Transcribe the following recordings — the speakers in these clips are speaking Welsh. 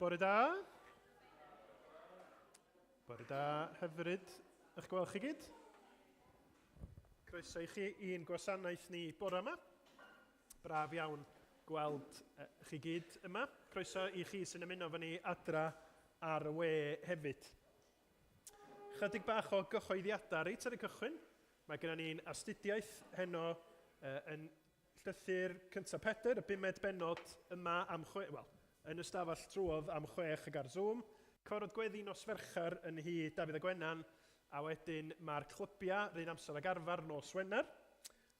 Bore da. Bore da, hyfryd eich gweld chi gyd. Croeso i chi i'n gwasanaeth ni bore yma. Braf iawn gweld chi gyd yma. Croeso i chi sy'n ymuno fy ni adra ar y we hefyd. Chydig bach o gyhoeddiadau reit ar y cychwyn. Mae gennym ni'n astudiaeth heno yn Llythyr cyntaf Pedr, y bumed bennod yma am chwe... wel, yn y stafell drwodd am chwech ag ar Zoom. Cyfarfod gweddi nos Fercher yn nhŷ Dafydd a Gwenan, a wedyn mae'r clybiau 'run amser ag arfer nos Wener.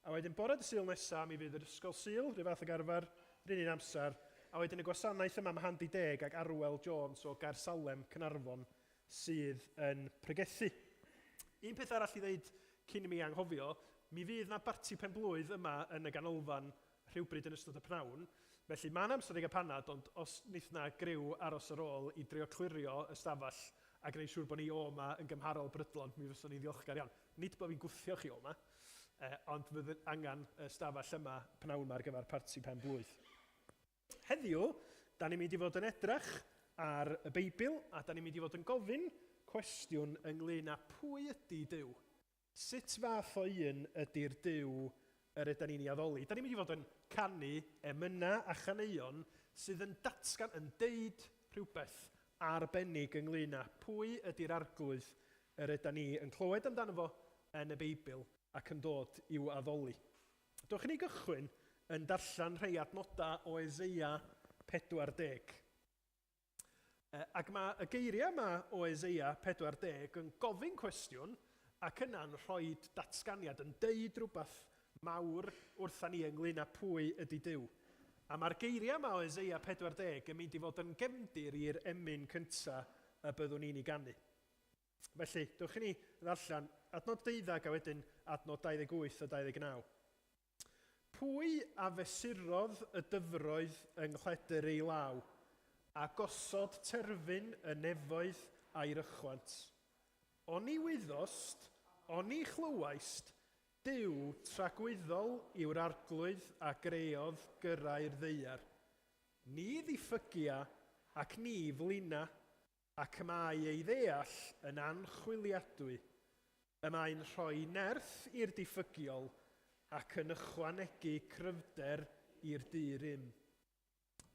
A wedyn bore dy Sul nesa mi fydd yr Ysgol Sul, 'run fath ag arfer, 'run un amser. A wedyn y gwasanaeth yma am Handi Deg ag Arwel Jones o Gaersalem, Caernarfon, sydd yn pregethu. Un peth arall i ddeud cyn i mi anghofio, mi fydd 'na barti pen-blwydd yma yn y ganolfan rhywbryd yn ystod y pnawn, felly mae 'na amser i gael panad, ond os wneith 'na griw aros ar ôl i drio clirio y stafell a gwneud siŵr bod ni o 'ma yn gymharol brydlon, mi fyswn i'n ddiolchgar iawn. Nid bod fi'n gwthio chi o 'ma, ond fydd angen y stafell yma pnawn 'ma ar gyfer parti pen-blwydd. Heddiw, da ni'n mynd i fod yn edrych ar y Beibl a da ni'n mynd i fod yn gofyn cwestiwn ynglyn â pwy ydy Duw? Sut fath o un ydy'r Duw yr yda ni'n ei addoli? Da ni'n mynd i fod yn canu emynau a chaneuon sydd yn datgan, yn deud rhywbeth arbennig ynglyn â pwy ydy'r Arglwydd yr yda ni yn clywed amdano fo yn y Beibl ac yn dod i'w addoli. Dewch i ni gychwyn yn darllen rhai adnodau o Eseia 40. Ac mae y geiriau yma o Eseia 40 yn gofyn cwestiwn ac yna'n rhoi datganiad, yn deud rhywbeth mawr wrtha ni ynglyn â pwy ydy Duw. A mae'r geiriau yma o Eseia 40 yn mynd i fod yn gefndir i'r emyn cyntaf y byddwn ni'n ei ganu. Felly, dewch i ni ddarllen adnod deuddeg a wedyn adnod 28 a 29. Pwy a fesurodd y dyfroedd yng nghledr ei law, a gosod terfyn y nefoedd a'i rychwant? Oni wyddost, oni chlywaist, Duw tragwyddol yw'r Arglwydd a greodd gyrrau'r ddaear. Ni ddiffygia ac ni flina, Ac y mae ei ddeall yn anchwiliadwy. Y mae'n rhoi nerth i'r diffygiol ac yn ychwanegu cryfder i'r di-rym.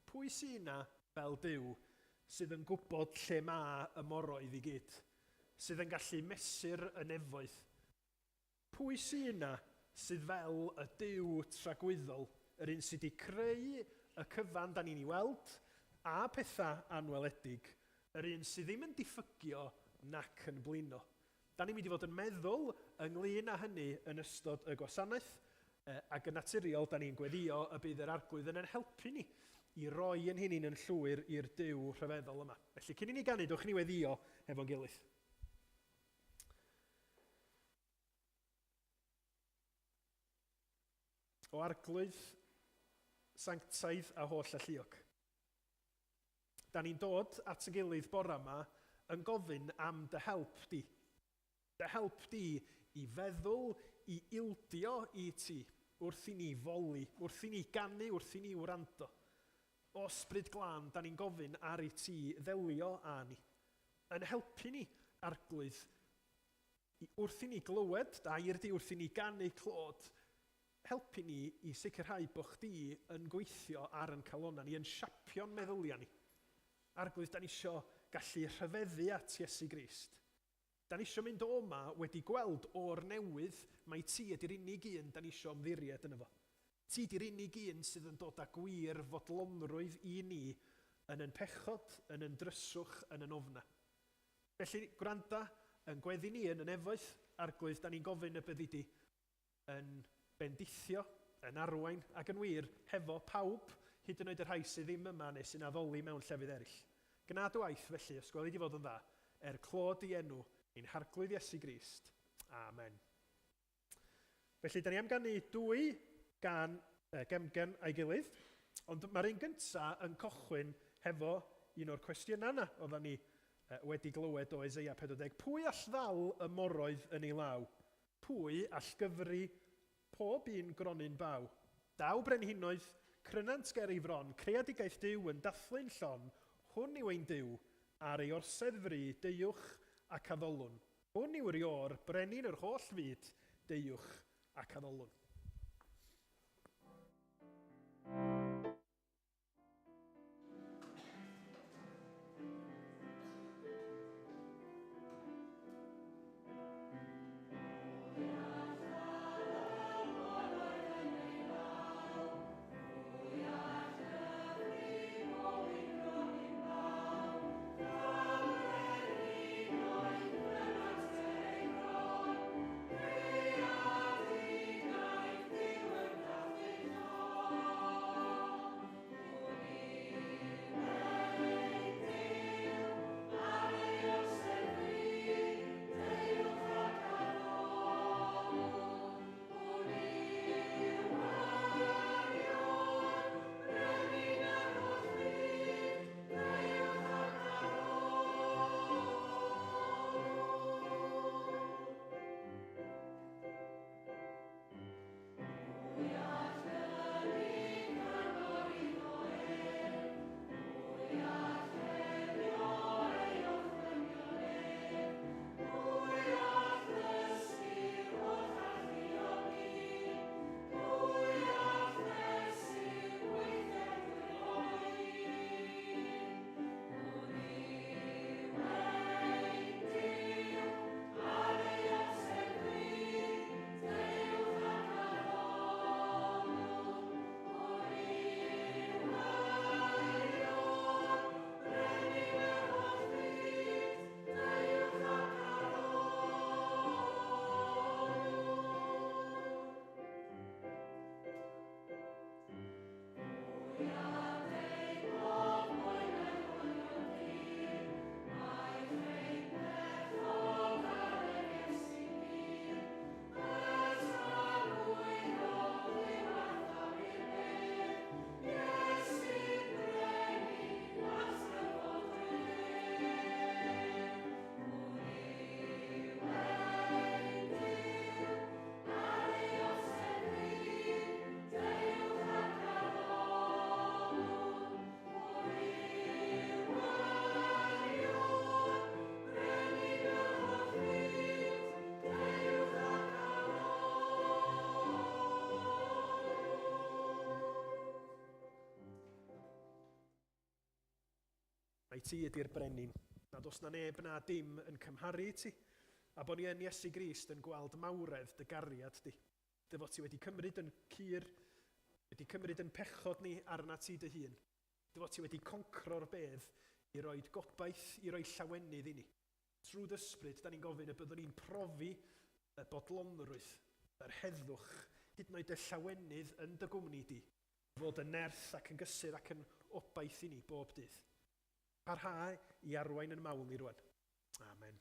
Pwy sy 'na fel Duw, sydd yn gwybod lle mae y moroedd i gyd, sydd yn gallu mesur y nefoedd? Pwy sy 'na sydd fel y Duw tragwyddol, yr un sy 'di creu y cyfan 'da ni'n 'i weld, a petha anweledig, yr un sy ddim yn diffygio nac yn blino? Da ni'n mynd i fod yn meddwl ynglyn â hynny yn ystod y gwasanaeth, ac yn naturiol 'da ni'n gweddïo y bydd yr Arglwydd yn ein helpu ni i roi ein hunain yn llwyr i'r Duw rhyfeddol yma. Felly, cyn i ni ganu, dowch i ni weddïo hefo'n gilydd. O Arglwydd sanctaidd a holl alluog. Da ni'n dod at y gilydd bora yma yn gofyn am dy help di. Dy help di i feddwl, i ildio i ti, wrth i ni foli, wrth i ni ganu, wrth i ni wrando. O Ysbryd Glân, da ni'n gofyn ar i ti ddelio â ni. Yn helpu ni, Arglwydd, i wrth i ni glywed dy air di, wrth i ni ganu clod, helpu ni i sicrhau bo' chdi yn gweithio ar yn calonnau ni, yn siapio'n meddyliau ni. Arglwydd, da ni isio gallu rhyfeddu at Iesu Grist. Da ni isio mynd o 'ma wedi gweld o'r newydd mai ti ydi'r unig un da ni isio ymddiried yno fo. Ti 'di'r unig un sydd yn dod â gwir fodlonrwydd i ni yn yn pechod, yn yn dryswch, yn yn ofna. Felly, gwranda, yn gweddi ni yn y nefoedd, Arglwydd, da ni'n gofyn y byddi di yn bendithio, yn arwain, ac yn wir, hefo pawb, hyd yn oed y rhai sydd ddim yma neu sy'n addoli mewn llefydd eraill. Gwna dy waith, felly, os gweli di fod yn dda, er clod i enw ein Harglwydd Iesu Grist. Amen. Felly, da ni am ganu dwy gân gefngen a'i gilydd, ond mae'r un gynta yn cychwyn hefo un o'r cwestiynau yna oeddan ni wedi glywed o Eseia 40. Pwy all ddal y moroedd yn ei law? Pwy all gyfri pob un gronyn baw? Daw brenhinoedd, crynant ger ei fron, creadigaeth Duw yn dathlu'n llon, Hwn yw ein Duw, ar ei orsedd fry, deuwch ac addolwn. Hwn yw'r Iôr, brenin yr holl fyd, deuwch ac addolwn. Mai ti ydy'r brenin, nad oes na neb na dim yn cymharu i ti, a bod ni yn Iesu Grist yn gweld mawredd dy gariad di. Dy fod ti wedi cymryd yn cur, wedi cymryd yn pechod ni arna ti dy hun. Dy fod ti wedi concro'r bedd i roed gobaith, i roi llawenydd i ni. Trwy dy ysbryd, da ni'n gofyn y byddwn ni'n profi y bodlonrwydd, yr heddwch, hyd yn oed y llawenydd yn dy gwmni di, fod yn nerth ac yn gysur ac yn obaith i ni bob dydd. Parhau i arwain yn mawl ni rwan. Amen.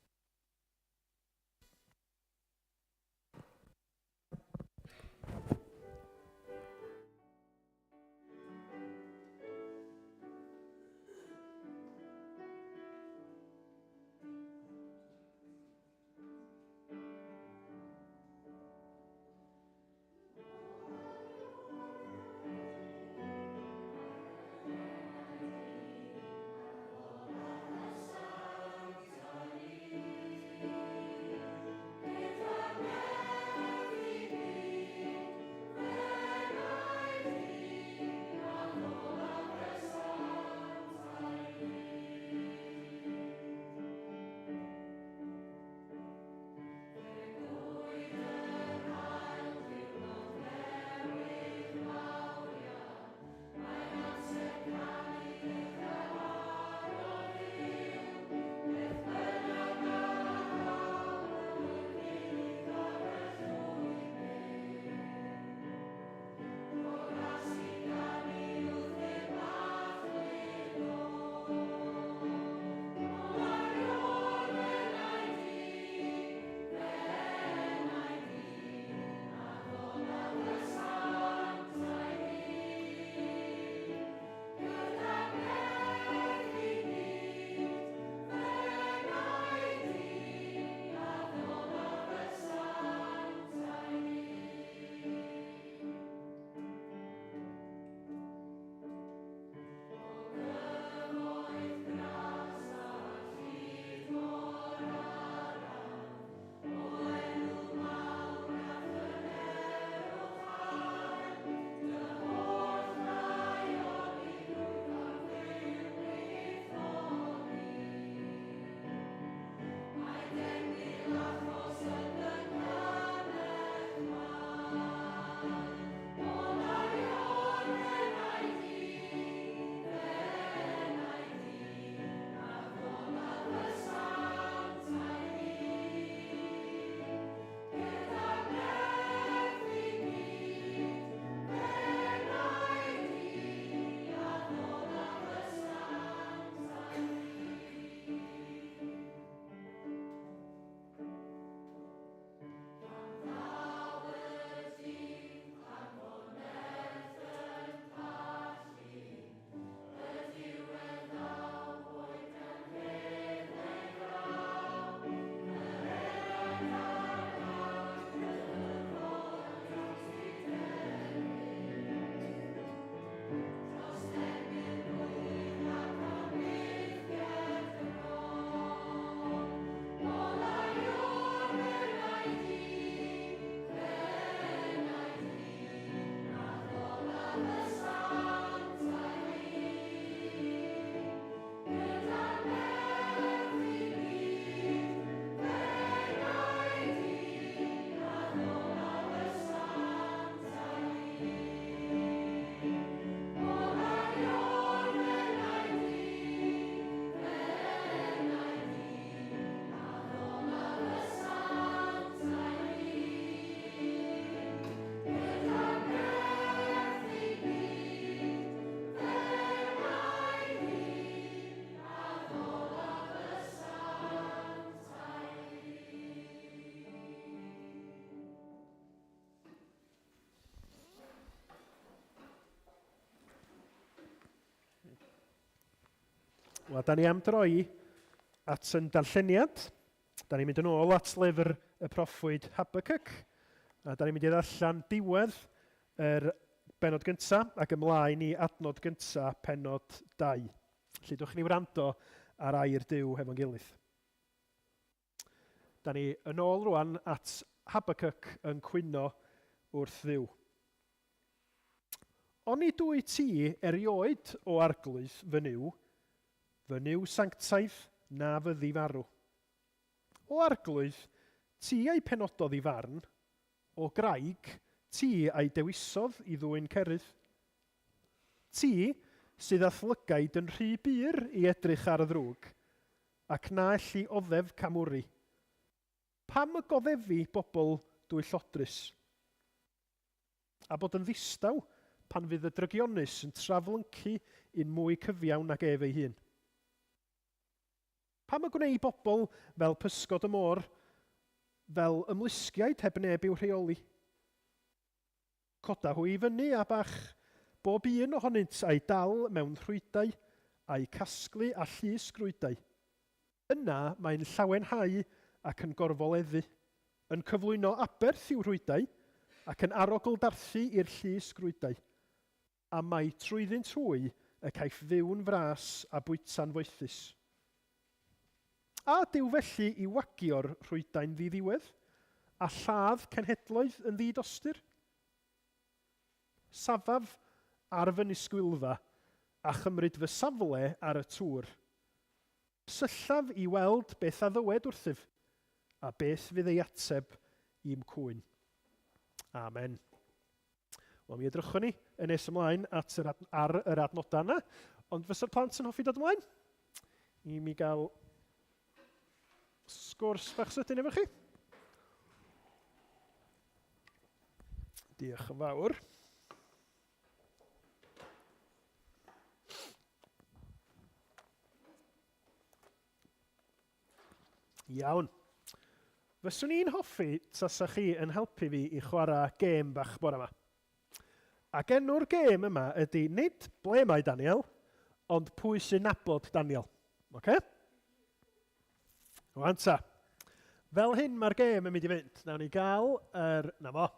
Wel, da ni am droi at yn darlleniad. Da ni'n mynd yn ôl at lyfr y proffwyd Habakkuk. A da ni'n mynd i ddarllen diwedd yr benod gyntaf ac ymlaen i adnod gyntaf penod 2. Felly, dwch ni wrando ar air Duw hefo'n gilydd. Da ni yn ôl rwan at Habakkuk yn cwyno wrth Dduw. Onid wyt ti erioed, o Arglwydd, fy Nuw, fy Nuw sanctaidd, na fyddi farw? O Arglwydd, ti a'i penododd i farn, o graig, ti a'i dewisodd i ddwyn cerydd. Ti, sydd â'th lygaid yn rhy bur i edrych ar y ddrwg, ac na elli oddef camwri. Pam y goddefi bobl dwyllodrus? A bod yn ddistaw pan fydd y drygionus yn traflyncu un mwy cyfiawn nag ef ei hun? Pam y gwnei bobl fel pysgod y môr, fel ymlusgiaid heb neb i'w rheoli? Coda hwy i fyny a bach, bob un ohonynt a'i dal mewn rhwydau, a'u casglu â llusg rwydau. Yna mae'n llawenhau ac yn gorfoleddu, yn cyflwyno aberth i'w rhwydau, ac yn arogldarthu i'r llys grwydau. A mai trwyddynt hwy y caiff fyw'n fras a bwyta'n foethus. A Duw felly i wagio'r rhwydau'n ddiddiwedd, a lladd cenhedloedd yn ddi-dostur? Safaf ar fy nisgwylfa, a chymryd fy safle ar y tŵr. Syllaf i weld beth a ddywed wrthyf, a beth fydd ei ateb i'm cwyn. Amen. Wel, mi edrychwn ni yn nes ymlaen at yr ar yr adnodau yna, ond fysa'r plant yn hoffi dod ymlaen? I mi gael sgwrs bach sydyn efo chi. Diolch yn fawr. Iawn. Fyswn i'n hoffi tasa chi yn helpu fi i chwarae gêm bach bore yma. Ac enw'r gêm yma ydy nid ble mae Daniel, ond pwy sy'n nabod Daniel. Oce? Okay? Rwan ta. Fel hyn mae'r gêm yn mynd i fynd. Nawn ni gael yr... Na fo.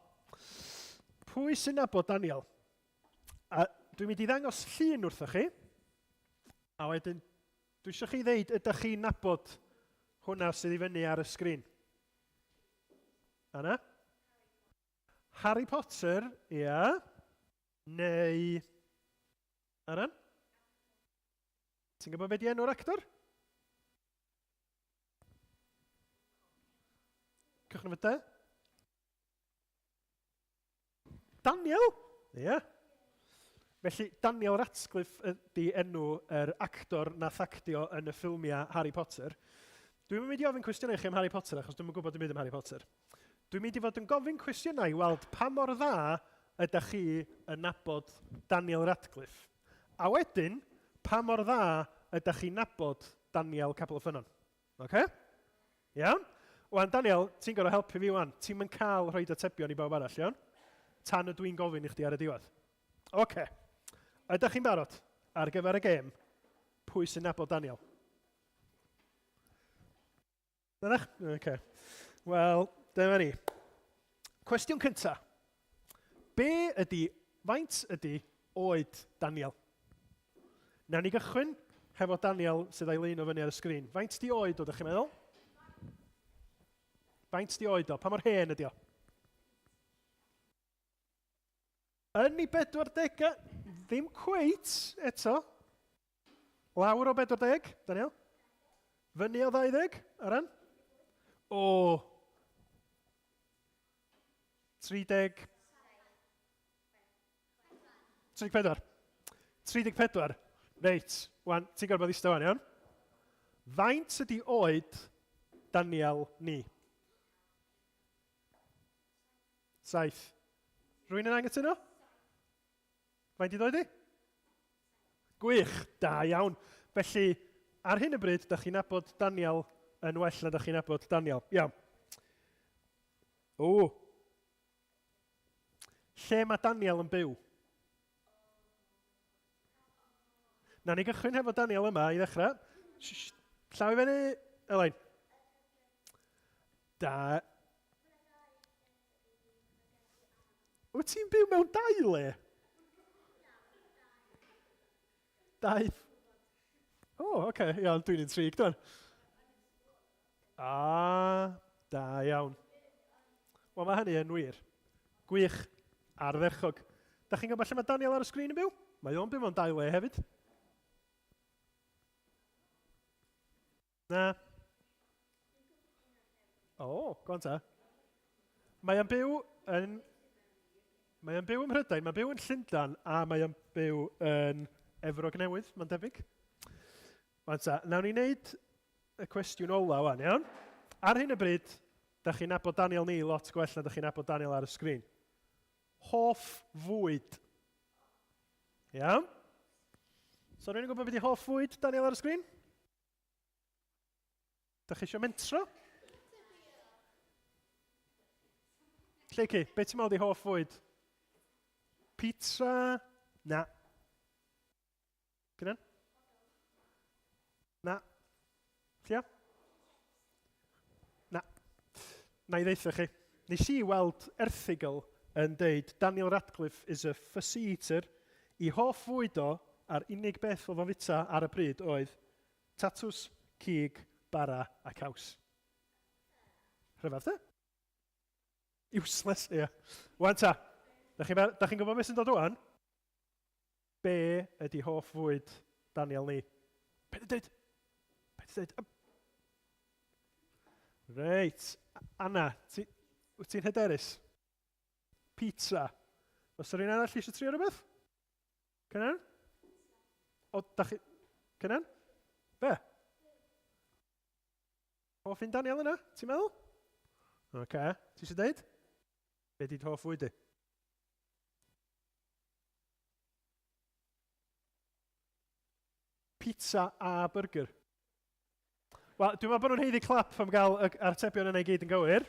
Pwy sy'n nabod Daniel? A dwi'n mynd i ddangos llun wrthoch chi. A wedyn, dwi eisiau chi ddeud, ydych chi'n nabod hwnna sydd i fyny ar y sgrin? Anna? Harry Potter, ia. Neu... Aran? Ti'n gwybod beth di enw'r actor? Cychwyn efo D. Daniel? Ie. Yeah. Felly, Daniel Radcliffe ydy enw yr actor nath actio yn y ffilmiau Harry Potter. Dwi'n mynd i ofyn cwestiynau i chi am Harry Potter, achos dwi'n gwybod dim byd am Harry Potter. Dwi'n mynd i fod yn gofyn cwestiynau i weld pa mor dda ydych chi yn nabod Daniel Radcliffe. A wedyn, pa mor dda ydych chi'n nabod Daniel Capel y Ffynnon? Oce? Iawn? Wan, Daniel, ti'n gorfod helpu fi wan. Ti'm yn cael rhoi atebion i bawb arall, iawn? Tan y dwi'n gofyn i chdi ar y diwedd. Oce. Ydych chi'n barod ar gyfer y gêm? Pwy sy'n nabod Daniel? Ydych? Oce. Wel, dyma ni. Cwestiwn cynta. Be ydy, faint ydy oed Daniel? Nawn ni gychwyn hefo Daniel sydd â'i lun o fyny ar y sgrin. Faint di oed o, ydych chi'n meddwl? Faint di oed o? Pa mor hen ydy o? Yn ei 40au? Ddim cweit eto. Lawr o 40, Daniel? Fyny o 20, Aran? O! 30... 34. 34. Reit, wan, ti'n gorfod eistedd wan, iawn? Faint ydy oed Daniel ni? 7. Rwy'n yn anghytuno? Faint i ddod i? Gwych, da iawn. Felly, ar hyn o bryd, da chi'n nabod Daniel yn well na da chi'n nabod Daniel. Iawn. O. Lle mae Daniel yn byw? Na ni gychwyn hefo Daniel yma i ddechrau. Llaw i fyny, Elain. Da. Wyt ti'n byw mewn dau le? Dau... O, oh, oce, okay. Iawn, dwi'n intrigued o'n. Ah, da iawn. Wel, mae hynny yn wir. Gwych, ardderchog. Da chi'n gwybod lle mae Daniel ar y sgrin yn byw? Mae o'n byw mewn dau le hefyd. Na. O, oh, go on ta. Mae o'n byw yn... Mae o'n byw ym Mhrydain, mae'n byw yn Llundain a mae o'n byw yn Efrog Newydd, mae'n debyg. Wan ta, nawn ni wneud y cwestiwn ola wan, iawn? Ar hyn o bryd, da chi'n nabod Daniel ni lot gwell na da chi'n nabod Daniel ar y sgrin. Hoff fwyd. Iawn? So rwy'n gwybod beth ydi hoff fwyd Daniel ar y sgrin? Da chi eisiau mentro? Lleucu, beth ti'n meddwl di hoff fwyd? Pizza? Na. Cynan? Na. Llia? Na. Na i ddeitha chi. Nes i weld erthygl yn deud Daniel Radcliffe is a fussy eater. I hoff fwyd o, a'r unig beth oedd o'n fita ar y pryd oedd Tatws, cig, bara a caws. Rhyfedd, de? Useless, ie. Yeah. Wan ta, da chi'n chi gwybod beth sy'n dod wan? Be ydy hoff fwyd Daniel ni? Be dwi'n dweud? Be dwi'n dweud? Reit, Anna, ti, wyt ti'n hyderus? Pizza. Oes rhywun arall eisiau trio rhywbeth? Cynan? O, da chi... Cynan? Be? Hoff un Daniel yna, ti'n meddwl? Oce, okay. ti eisiau dweud? Be di'n hoff fwyd di? Pizza a burger. Wel, dwi'n meddwl bod nhw'n haeddu clap am gael y artebion yna i gyd yn gywir.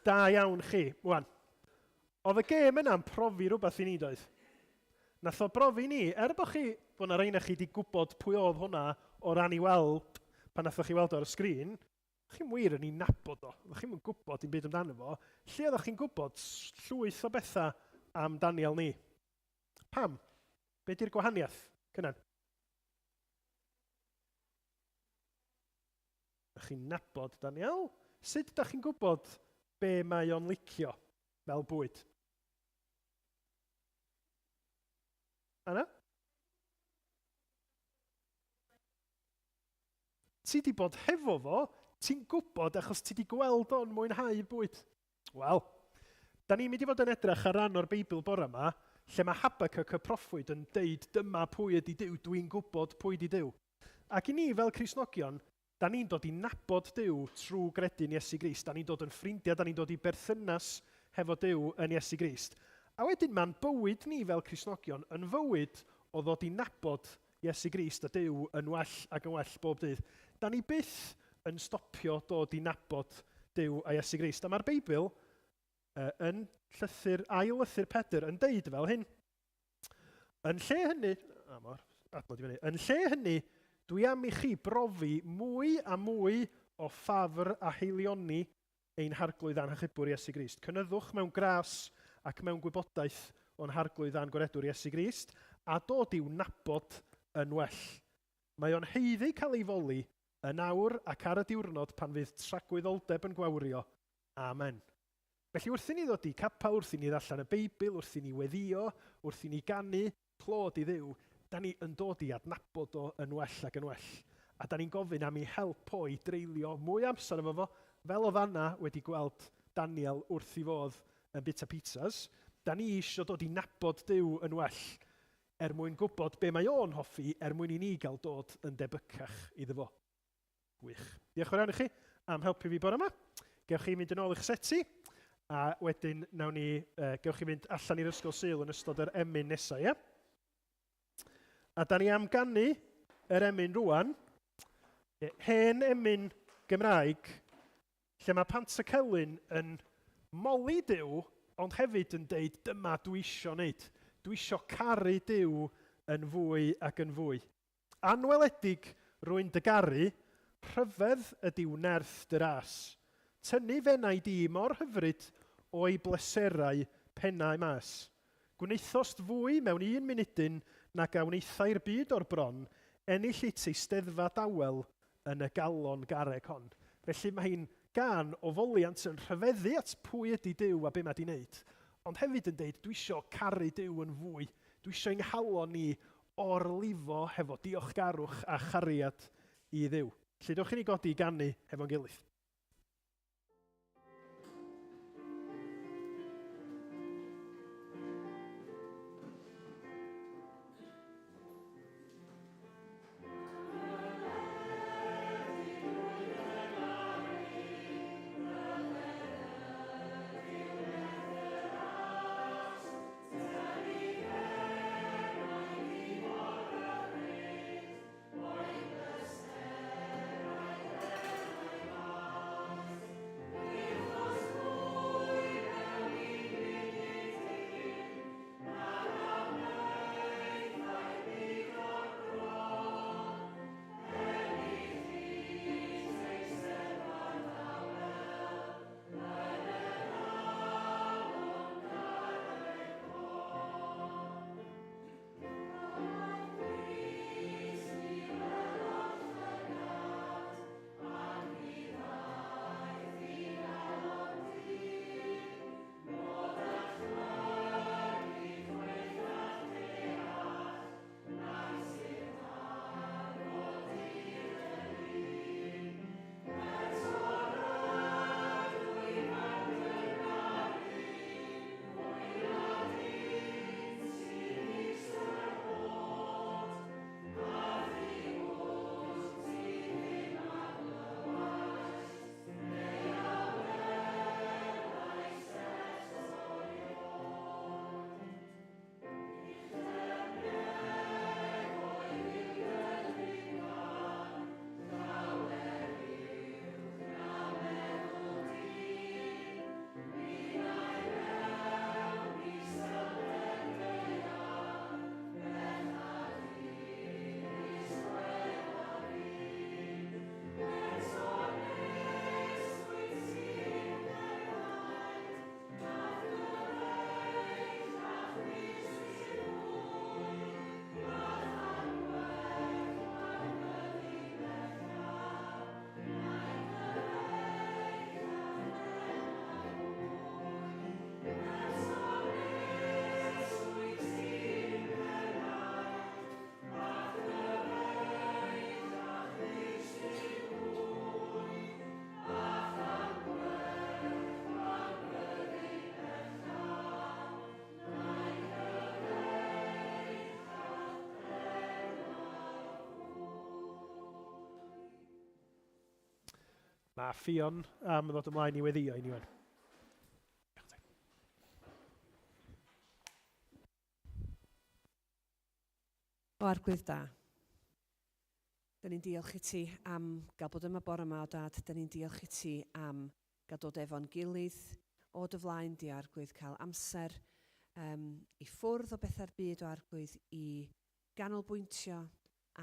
Da iawn chi. Wan, oedd y gêm yna'n profi rhywbeth i ni, doedd? Nath o brofi ni, er bod chi, bod na rhain chi wedi gwybod pwy oedd hwnna o ran i weld pan nathoch chi weld o ar y sgrin, chi'n wir yn ei nabod o. Oeddech chi'm yn gwybod dim byd amdano fo. Lle oeddech chi'n gwybod llwyth o bethau am Daniel ni? Pam? Be di'r gwahaniaeth, Cynan? Dach chi'n nabod Daniel? Sut dach chi'n gwybod be mae o'n licio fel bwyd? Anna? Ti di bod hefo fo, ti'n gwybod achos ti di gweld o'n mwynhau bwyd. Wel, da ni'n mynd i fod yn edrych ar ran o'r Beibl bore yma, lle mae Habakkuk y proffwyd yn deud dyma pwy ydy Duw, dwi'n gwybod pwy ydy Duw. Ac i ni fel Cristnogion, da ni'n dod i nabod Duw trwy gredu'n Iesu Grist. Da ni'n dod yn ffrindiau, da ni'n dod i berthynas hefo Duw yn Iesu Grist. A wedyn mae'n bywyd ni fel Cristnogion yn fywyd o ddod i nabod Iesu Grist a Duw yn well ac yn well bob dydd. Da ni byth yn stopio dod i nabod Duw a Iesu Grist. A mae'r Beibl uh, yn llythyr, ail lythyr Pedr yn deud fel hyn. Yn lle hynny, a mor, adnod i fyny, yn lle hynny, dwi am i chi brofi mwy a mwy o ffafr a heilioni ein Harglwydd a'n Hachubwr Iesu Grist. Cynyddwch mewn gras ac mewn gwybodaeth o'n Harglwydd a'n Gwaredwr Iesu Grist, a dod i'w nabod yn well. Mae o'n haeddu cael ei foli, yn awr ac ar y diwrnod pan fydd tragwyddoldeb yn gwawrio. Amen. Felly wrth i ni ddod i capel, wrth i ni ddarllen y Beibl, wrth i ni weddïo, wrth i ni ganu, Clod i Dduw, da ni yn dod i adnabod o yn well ac yn well. A da ni'n gofyn am ei help o i dreulio mwy o amser efo fo, fel oedd Anna wedi gweld Daniel wrth i fodd yn bita pizzas. Da ni isio dod i nabod Duw yn well er mwyn gwybod be mae o'n hoffi er mwyn i ni gael dod yn debycach iddo fo. Gwych. Diolch yn fawr iawn i chi am helpu fi bore yma. Gewch chi mynd yn ôl i'ch seti, a wedyn nawn ni, uh, gewch chi fynd allan i'r ysgol Sul yn ystod yr emyn nesaf, ie? A da ni am ganu yr emyn rwan, hen emyn Gymraeg, lle mae Pantycelyn yn moli Duw, ond hefyd yn deud dyma dwi isio wneud. Dwi isio caru Duw yn fwy ac yn fwy. Anweledig rwy'n dy garu, rhyfedd ydyw nerth dy ras. Tynnu f'enaid i mor hyfryd o'i bleserau pennau maes. Gwnaethost fwy mewn un munudyn nag a wnaethai'r byd o'r bron, ennill it eisteddfa dawel yn y galon garreg hon. Felly mae hi'n gân o foliant yn rhyfeddu at pwy ydy Duw a be mae 'di wneud, ond hefyd yn deud dwi isio caru Duw yn fwy, dwi isio i nghalon i orlifo hefo diolchgarwch a chariad i Dduw. Felly dewch i ni godi i ganu hefo'n gilydd. Mae Ffion am ddod ymlaen i weddio i ni wan. O Arglwydd da, da ni'n diolch i ti am gael bod yma bore yma o Dad. Da ni'n diolch i ti am gael dod efo'n gilydd o dy flaen di, Arglwydd, cael amser um, i ffwrdd o bethau'r byd o Arglwydd i ganolbwyntio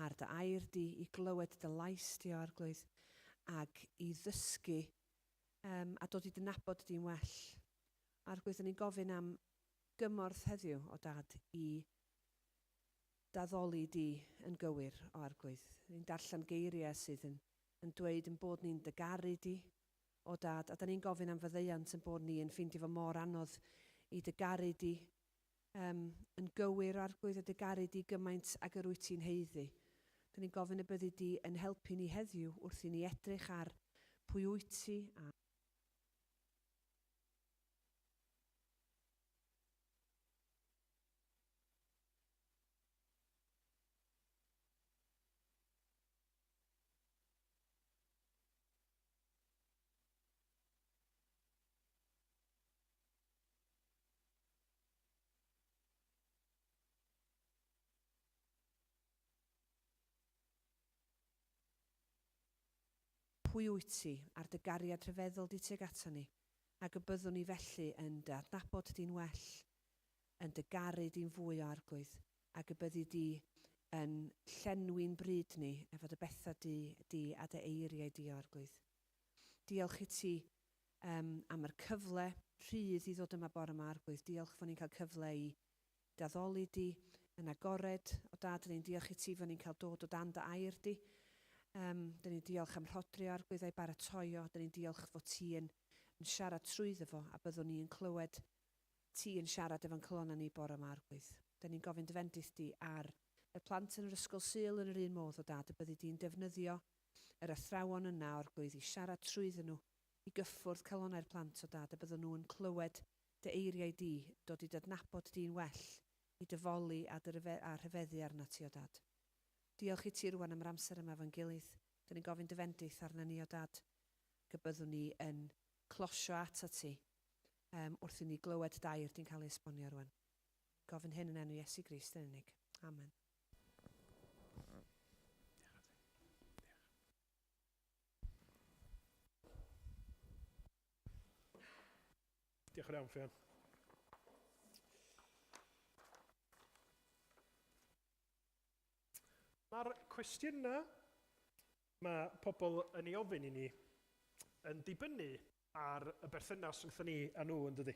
ar dy air di, i glywed dy lais di o Arglwydd, ac i ddysgu um, a dod i dy nabod di'n well. Arglwydd, da ni'n gofyn am gymorth heddiw o Dad i d'addoli di yn gywir, o Arglwydd. Ni'n darllen geiriau sydd yn, yn dweud yn bod ni'n dy garu di, o Dad, a da ni'n gofyn am faddeuant yn bod ni yn ffeindio fo mor anodd i dy garu di um, yn gywir, o Arglwydd, a dy garu di gymaint ag yr wyt ti'n haeddu. Da ni'n gofyn y byddi di yn helpu ni heddiw wrth i ni edrych ar pwy wyt ti a Pwy wyt ti, a'r dy gariad rhyfeddol di tuag aton ni, ac y byddwn ni felly yn dy adnabod di'n well. yn dy garu di'n fwy o Arglwydd, ac y byddi di yn llenwi'n bryd ni efo dy bethau di, di a dy eiriau di o Arglwydd. Diolch i ti um, am yr cyfle rhydd i ddod yma bore yma, Arglwydd. Diolch fod ni'n cael cyfle i d'addoli di yn agored. O Dad, dyn ni'n diolch i ti fod ni'n cael dod o dan dy air di. Um, dyn ni'n diolch am Rhodri o Arglwydd a'i baratoi o. Dyn ni'n diolch fod ti yn, yn siarad trwyddo fo a byddwn ni yn clywed ti yn siarad efo'n calonnau ni bore yma, Arglwydd. Dyn ni'n gofyn dy fendith di ar y plant yn yr ysgol Sul yn yr un modd o Dad, y byddi di'n defnyddio yr athrawon yna, Arglwydd, i siarad trwyddyn nhw, i gyffwrdd calonnau'r plant o Dad, y byddwn nhw yn clywed dy eiriau di, dod i d'adnabod di'n well, i dy foli a dy ryfe- a rhyfeddu arnat ti, o Dad. Diolch i ti rwan am yr amser yma efo'n gilydd. Dyn ni'n gofyn dy fendith arna ni, o Dad, ac y byddwn ni yn closio atat ti wrth i ni glywed d'air di'n cael ei esbonio rwan. Gofyn hyn yn enw Iesu Grist yn unig. Amen. Diolch yn iawn, Ffion. Mae'r cwestiynau mae pobl yn ei ofyn i ni yn dibynnu ar y berthynas rhwngthon ni a nhw, yn dydy?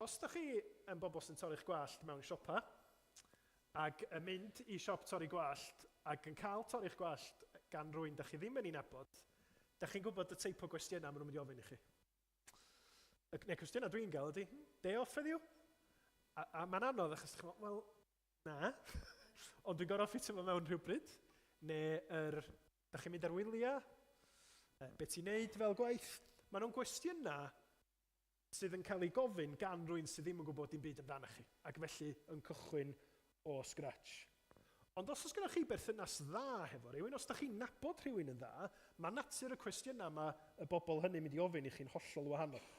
Os ydych chi yn bobl sy'n torri'ch gwallt mewn siopa, ac yn mynd i siop torri gwallt, ac yn cael torri'ch gwallt gan rywun dach chi ddim yn ei nabod, dach chi'n gwybod y teip o gwestiynau maen nhw'n mynd i ofyn i chi. Y, neu cwestiynau dwi'n gael ydy, day off heddiw? A, a mae'n anodd achos chi'n meddwl, wel, na, ond dwi'n gorfod ffitio fo mewn rhywbryd. Neu yr, da chi'n mynd ar wyliau? Be ti'n neud fel gwaith? Maen nhw'n gwestiynau sydd yn cael ei gofyn gan rwy'n sydd ddim yn gwybod dim byd amdanoch chi, ac felly yn cychwyn o scratch. Ond os oes gennych chi berthynas dda hefo rhywun, os da chi'n nabod rhywun yn dda, mae natur y cwestiynau mae y bobl hynny'n mynd i ofyn i chi'n hollol wahanol.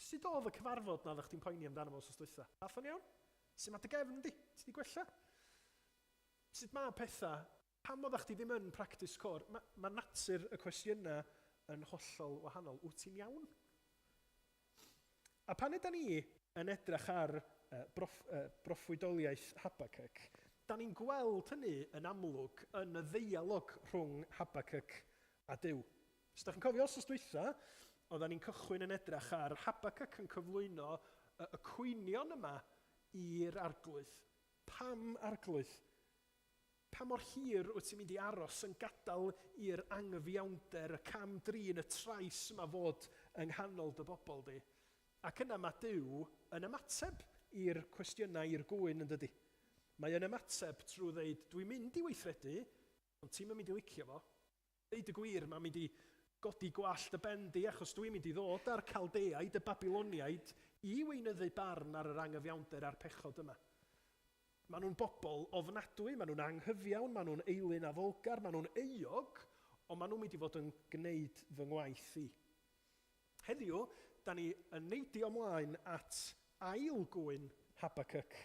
Sut oedd y cyfarfod na oeddech chdi'n poeni amdano fo wsos dwytha? Ath o'n iawn? Sut mae dy gefn di? Ti di gwella? Sut mae pethau? Pam oeddech chdi ddim yn practis côr? Mae, mae natur y cwestiynau yn hollol wahanol. Wyt ti'n iawn? A pan ydan ni yn edrych ar broff, broffwydoliaeth Habacuc, da ni'n gweld hynny yn amlwg yn y ddeialog rhwng Habacuc a Duw. Os da chi'n cofio wsos dwytha, oeddan ni'n cychwyn yn edrych ar Habacuc yn cyflwyno y, y cwynion yma i'r Arglwydd. Pam Arglwydd? Pa mor hir wyt ti'n mynd i aros yn gadael i'r anghyfiawnder, y cam-drin, y trais yma fod yng nghanol dy bobl di? Ac yna mae Duw yn ymateb i'r cwestiynau, i'r gŵyn, yn dydy? Mae yn ymateb trwy ddeud, dwi'n mynd i weithredu, ond ti'm yn mynd i licio fo. Deud y gwir, mae'n mynd i godi gwallt dy ben di, achos dwi'n mynd i ddod â'r Caldeaid, y Babiloniaid, i weinyddu barn ar yr anghyfiawnder a'r pechod yma. Maen nhw'n bobl ofnadwy, maen nhw'n anghyfiawn, maen nhw'n eilun addolgar, maen nhw'n euog, ond maen nhw'n mynd i fod yn gwneud fy ngwaith i. Heddiw, da ni yn neidio ymlaen at ail gŵyn Habacuc.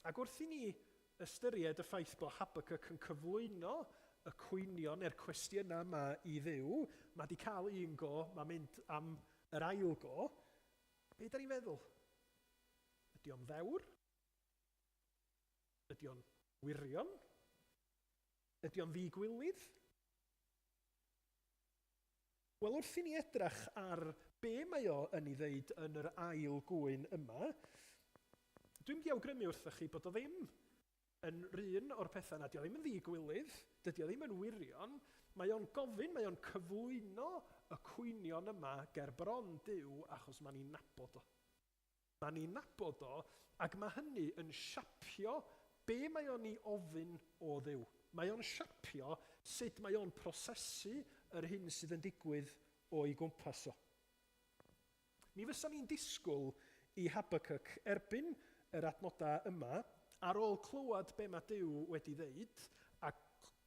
Ac wrth i ni ystyried y ffaith bod Habacuc yn cyflwyno y cwynion neu'r cwestiynau yma i Dduw, mae 'di cael un go, mae'n mynd am yr ail go, be da ni'n feddwl? Ydy o'n ddewr? Ydy o'n wirion? Ydy o'n ddi-gwilydd? Wel, wrth i ni edrach ar be mae o yn ei ddeud yn yr ail gŵyn yma, dwi'n mynd i awgrymu wrthoch chi bod o ddim yn run o'r pethau yna. Dio ddim yn ddi-gwilydd, dydy o ddim yn wirion. Mae o'n gofyn, mae o'n cyflwyno y cwynion yma ger bron Duw achos mae'n ei nabod o. Mae'n ei nabod o, ac mae hynny yn siapio be mae o'n ei ofyn o Dduw. Mae o'n siapio sut mae o'n prosesu yr hyn sydd yn digwydd o'i gwmpas o. Mi fysa ni'n disgwyl i Habacuc erbyn yr adnodau yma, ar ôl clywed be mae Duw wedi ddeud, a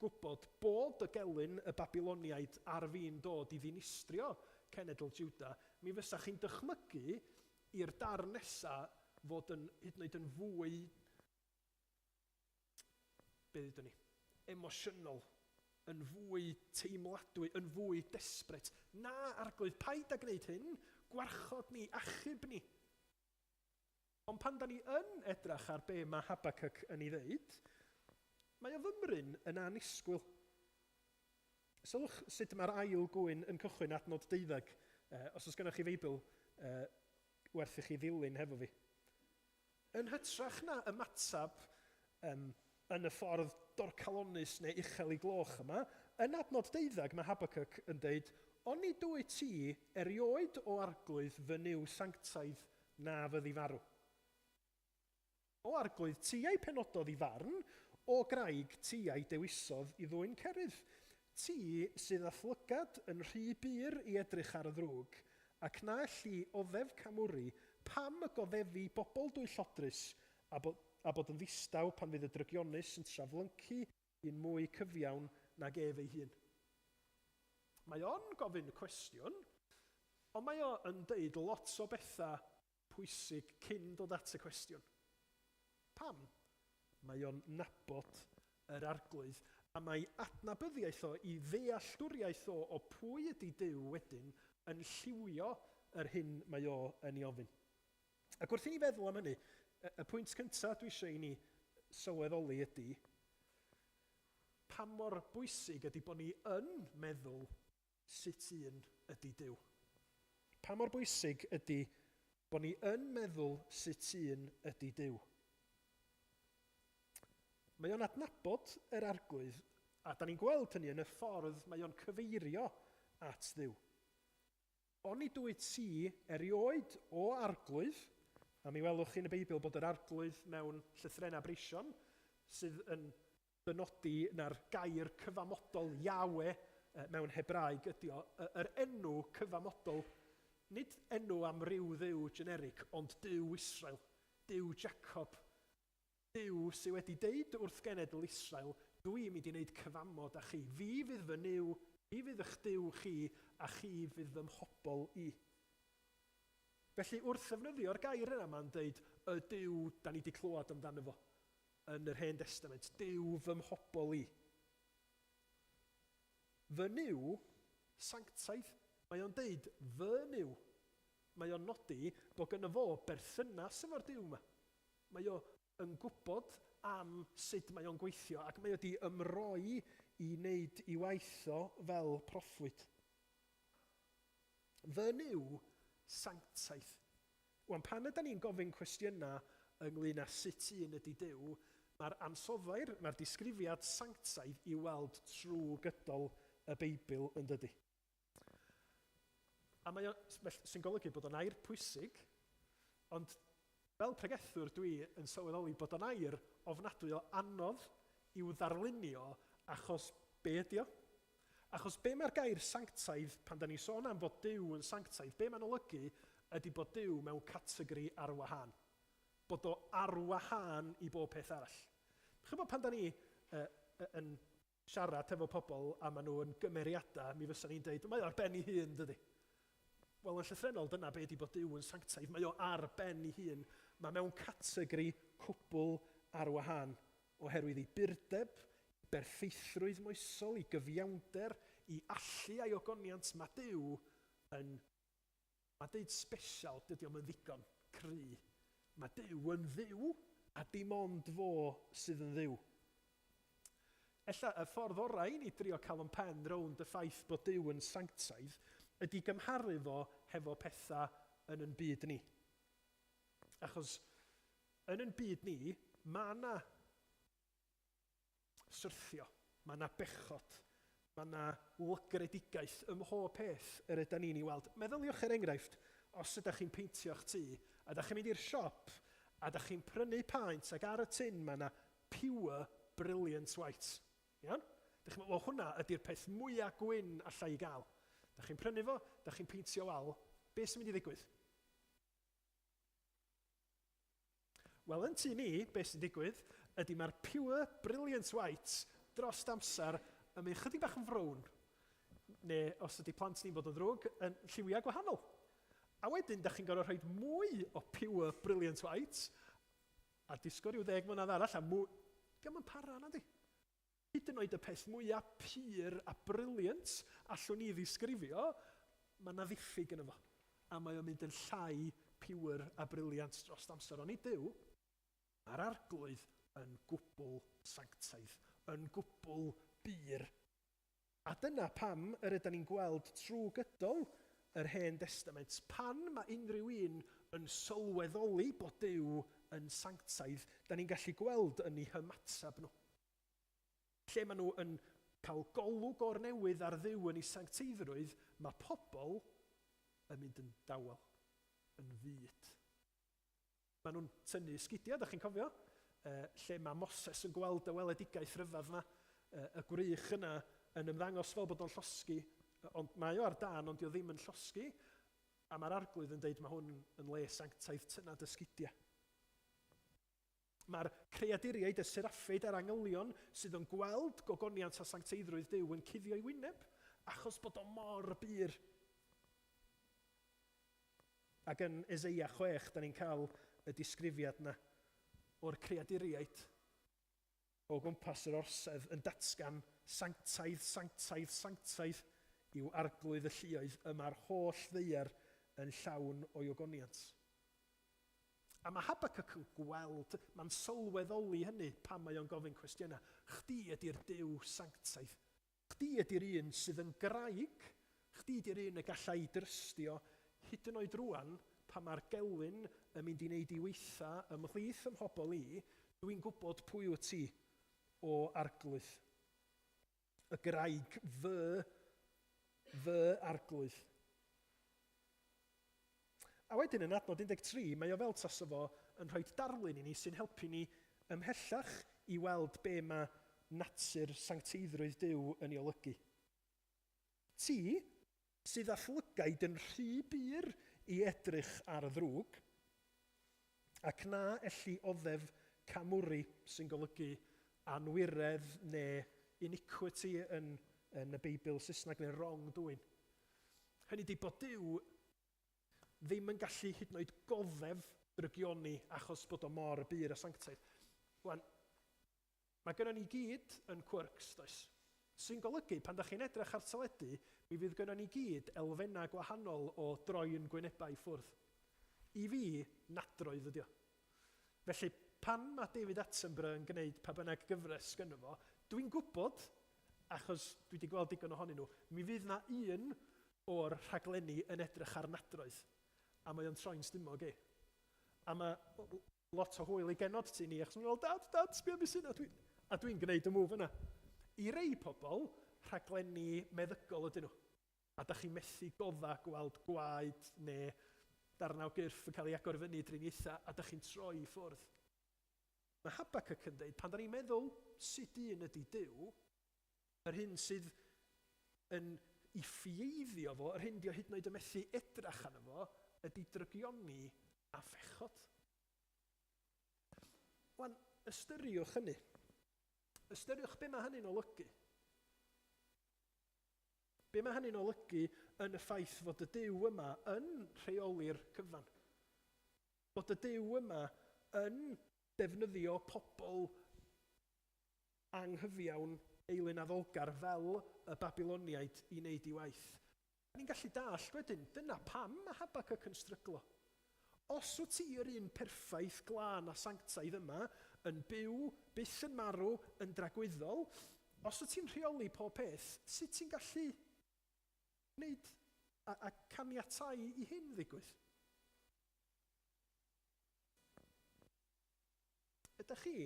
gwybod bod y gelyn y Babiloniaid ar fin dod i ddinistrio cenedl Juda, mi fysa chi'n dychmygu i'r darn nesa fod yn hyd yn oed yn fwy, be ddudwn ni, emosiynol, yn fwy teimladwy, yn fwy desperate. Na, Arglwydd, paid â gwneud hyn. gwarchod ni, achub ni. Ond pan da ni yn edrach ar be mae Habacuc yn ei ddeud, mae o fymryn yn annisgwyl. Sylwch sut mae'r ail gŵyn yn cychwyn adnod deuddeg. Os oes gennych chi Feibl, werth i chi ddilyn hefo fi. Yn hytrach na ymateb um, yn y ffordd dorcalonnus neu uchel i gloch yma, yn adnod deuddeg mae Habacuc yn deud, Oni dwyt ti erioed o arglwydd fy Nuw sanctaidd na fyddi farw? O Arglwydd, ti a'i penododd i farn, o graig, ti a'i dewisodd i ddwyn cerydd. Ti sydd â'th lygad yn rhy bur i edrych ar y ddrwg, ac na elli oddef camwri, pam y goddefi bobl dwyllodrus, a bod, a bod yn ddistaw pan fydd y drygionus yn traflyncu un mwy cyfiawn nag ef ei hun? Mae o'n gofyn y cwestiwn, ond mae o yn deud lot o bethau pwysig cyn dod at y cwestiwn. Pam? Mae o'n nabod yr Arglwydd, a mae adnabyddiaeth o, i ddealltwriaeth o, o pwy ydy Duw wedyn yn lliwio yr hyn mae o yn ei ofyn. Ac wrth i ni feddwl am hynny, y pwynt cyntaf dwi eisiau i ni sylweddoli ydy pa mor bwysig ydy bod ni yn meddwl sut un ydy Duw. Pa mor bwysig ydy bod ni yn meddwl sut un ydy Duw. Mae o'n adnabod yr Arglwydd, a da ni'n gweld hynny yn y ffordd mae o'n cyfeirio at Dduw. Onid wyt ti erioed, o Arglwydd, a mi welwch chi yn y Beibl bod yr Arglwydd mewn llythrennau breision, sydd yn dynodi na'r gair cyfamodol Yahweh mewn Hebraeg ydy o, yr enw cyfamodol, nid enw am ryw dduw generic, ond Duw Israel, Duw Jacob, Duw sydd wedi deud wrth genedl Israel, dw i'n mynd i wneud cyfamod â chi, fi fydd fy Nuw, fi fydd eich Duw chi, a chi fydd fy mhobl i. Felly wrth ddefnyddio'r gair yna mae'n deud y Duw da ni wedi clywed amdano fo yn yr Hen Destament, Duw fy mhobl i. Fy Nuw sanctaidd. Mae o'n deud fy Nuw. Mae o'n nodi bod gynno fo berthynas efo'r Duw yma. Mae o yn gwybod am sut mae o'n gweithio ac mae o di ymroi i wneud i waith o fel proffwyd. Fy Nuw sanctaidd. Wan, pan ydan ni'n gofyn cwestiynau ynglyn â sut un ydy Duw, mae'r ansoddair, mae'r disgrifiad sanctaidd i'w weld trwy gydol y Beibl, yn dydy? A mae o, sy'n golygu bod o'n air pwysig, ond fel pregethwr dwi yn sylweddoli bod o'n air ofnadwy o anodd i'w ddarlunio achos be ydy o? Achos be mae'r gair sanctaidd, pan da ni'n sôn am fod Duw yn sanctaidd, be mae'n olygu ydy bod Duw mewn categori ar wahân. Bod o ar wahân i bob peth arall. Chybod pan da ni uh, yn siarad efo pobl a maen nhw yn gymeriadau, mi fysa ni'n deud, mae o ar ben ei hun, dydy. Wel, yn llythrennol, dyna be ydy bod Duw yn sanctaidd. Mae o ar ben ei hun. Mae mewn categori cwbl ar wahân. Oherwydd ei burdeb, ei berffeithrwydd moesol, ei gyfiawnder, ei allu a'i ogoniant, mae Duw yn... Mae deud special, dydy o'm yn ddigon cry. Mae Duw yn Dduw, a dim ond fo sydd yn Dduw. Ella y ffordd orau i ni drio cael yn pen rownd y ffaith bod Duw yn sanctaidd ydy gymharu fo hefo pethau yn yn byd ni. Achos Yn ein byd ni, mae yna syrthio, mae yna bechod, mae yna lygredigaeth ym mhob peth yr yda ni'n ei weld. Meddyliwch er enghraifft, os ydych chi'n peintio'ch tŷ, a ydych chi'n mynd i'r siop, a ydych chi'n prynu paent, ac ar y tin mae yna pure brilliant white. Iawn? Dych chi'n meddwl, wel hwnna ydy'r peth mwyaf gwyn allai i gael. Dych chi'n prynu fo, dych chi'n peintio wal, beth sy'n mynd i ddigwydd? Wel, yn tŷ ni, beth sy'n digwydd ydy mae'r pure brilliant white dros amser yn mynd chydig bach yn frown. Neu, os ydy plant ni'n bod yn ddrwg, yn lliwiau gwahanol. A wedyn, da chi'n gorfod rhoi mwy o pure brilliant white a disgwyl rhyw ddeg mlynedd arall a mwy... Dio'm yn para, nadi? Hyd yn oed y peth mwya pur a brilliant allwn ni ddisgrifio, mae 'na ddiffyg yno fo. a mae o'n mynd yn llai pure a brilliant dros amser. Ond nid Duw, mae'r Arglwydd yn gwbl sanctaidd, yn gwbl bur. A dyna pam yr ydan ni'n gweld trwy gydol yr Hen Destament, pan mae unrhyw un yn sylweddoli bod Duw yn sanctaidd, da ni'n gallu gweld yn eu hymateb nhw. Lle maen nhw yn cael golwg o'r newydd ar Dduw yn ei sancteiddrwydd, mae pobl yn mynd yn dawel, yn fud. Maen nhw'n tynnu sgidiau, ydych chi'n cofio? Lle mae Moses yn gweld y weledigaeth rhyfedd yma, y gwrych yna yn ymddangos fel bod o'n llosgi, ond mae o ar dân, ond dio ddim yn llosgi, a mae'r Arglwydd yn deud mae hwn yn le sanctaidd, tynna dy sgidiau. Mae'r creaduriaid, y seraffiaid a'r angylion sydd yn gweld gogoniant a sancteiddrwydd Duw yn cuddio'i wyneb, achos bod o mor bur. Ac yn Eseia 6, da ni'n cael y disgrifiad yna o'r creaduriaid o gwmpas yr orsedd yn datgan sanctaidd, sanctaidd, sanctaidd yw Arglwydd y lluoedd, y mae'r holl ddaear yn llawn o'i ogoniant. A mae Habacuc yn gweld, mae'n sylweddoli hynny pan mae o'n gofyn cwestiynau. Chdi ydy'r Duw sanctaidd. Chdi ydy'r un sydd yn graig. Chdi ydy'r un y galla i drystio, hyd yn oed rŵan, pan mae'r gelyn yn mynd i wneud i weitha ymhlith fy mhobl i, dwi'n gwybod pwy wyt ti, o Arglwydd. Y graig, fy, fy Arglwydd. A wedyn yn adnod 13, mae o fel tasa fo yn rhoi darlun i ni sy'n helpu ni ymhellach i weld be mae natur sancteiddrwydd Duw yn ei olygu. Ti, sydd â'th lygaid yn rhy bur i edrych ar y ddrwg, ac na elli oddef camwri, sy'n golygu anwiredd neu iniquity yn, yn y Beibl Saesneg, neu wrongdoing. Hynny ydy bod Duw ddim yn gallu hyd yn oed goddef drygioni achos bod o mor bur a sanctaidd. Wan, mae gynnon ni gyd yn quirks, does? Sy'n golygu, pan da chi'n edrych ar teledu, mi fydd gynnon ni gyd elfennau gwahanol o droi yn gwynebau i ffwrdd. I fi, nadroedd ydi o. Felly, pan mae David Attenborough yn gwneud pa bynnag gyfres gynno fo, dwi'n gwybod, achos dwi wedi gweld digon ohonyn nhw, mi fydd 'na un o'r rhaglenni yn edrych ar nadroedd, a mae o'n troi'n stumog i. A mae lot o hwyl i genod ti ni, achos maen nhw'n fel, Dad, Dad, sbia be sy'n 'na. Dwi, a dwi'n gwneud y move yna. I rei pobl, rhaglenni meddygol ydyn nhw. A da chi'n methu godda gweld gwaed neu darnau o gyrff yn cael ei agor i fyny i driniaethau, a da chi'n troi i ffwrdd. Mae Habacuc yn dweud, pan da ni'n meddwl sut un ydy Duw, yr hyn sydd yn i ffieiddio fo, yr hyn di o hyd yn oed yn methu edrach arno fo, ydy drygioni a phechod. Wan, ystyriwch hynny. Ystyriwch be mae hynny'n olygu. Be mae hynny'n olygu yn y ffaith fod y Duw yma yn rheoli'r cyfan. Bod y Duw yma yn defnyddio pobl anghyfiawn eilunaddolgar fel y Babiloniaid i wneud ei waith. Da ni'n gallu dallt wedyn, dyna pam mae Habacuc yn stryglo. Os wyt ti yr un perffaith, glân a sanctaidd yma, yn byw, byth yn marw, yn dragwyddol, os wyt ti'n rheoli pob peth, sut ti'n gallu gwneud a, a caniatáu i hyn ddigwydd? Ydych chi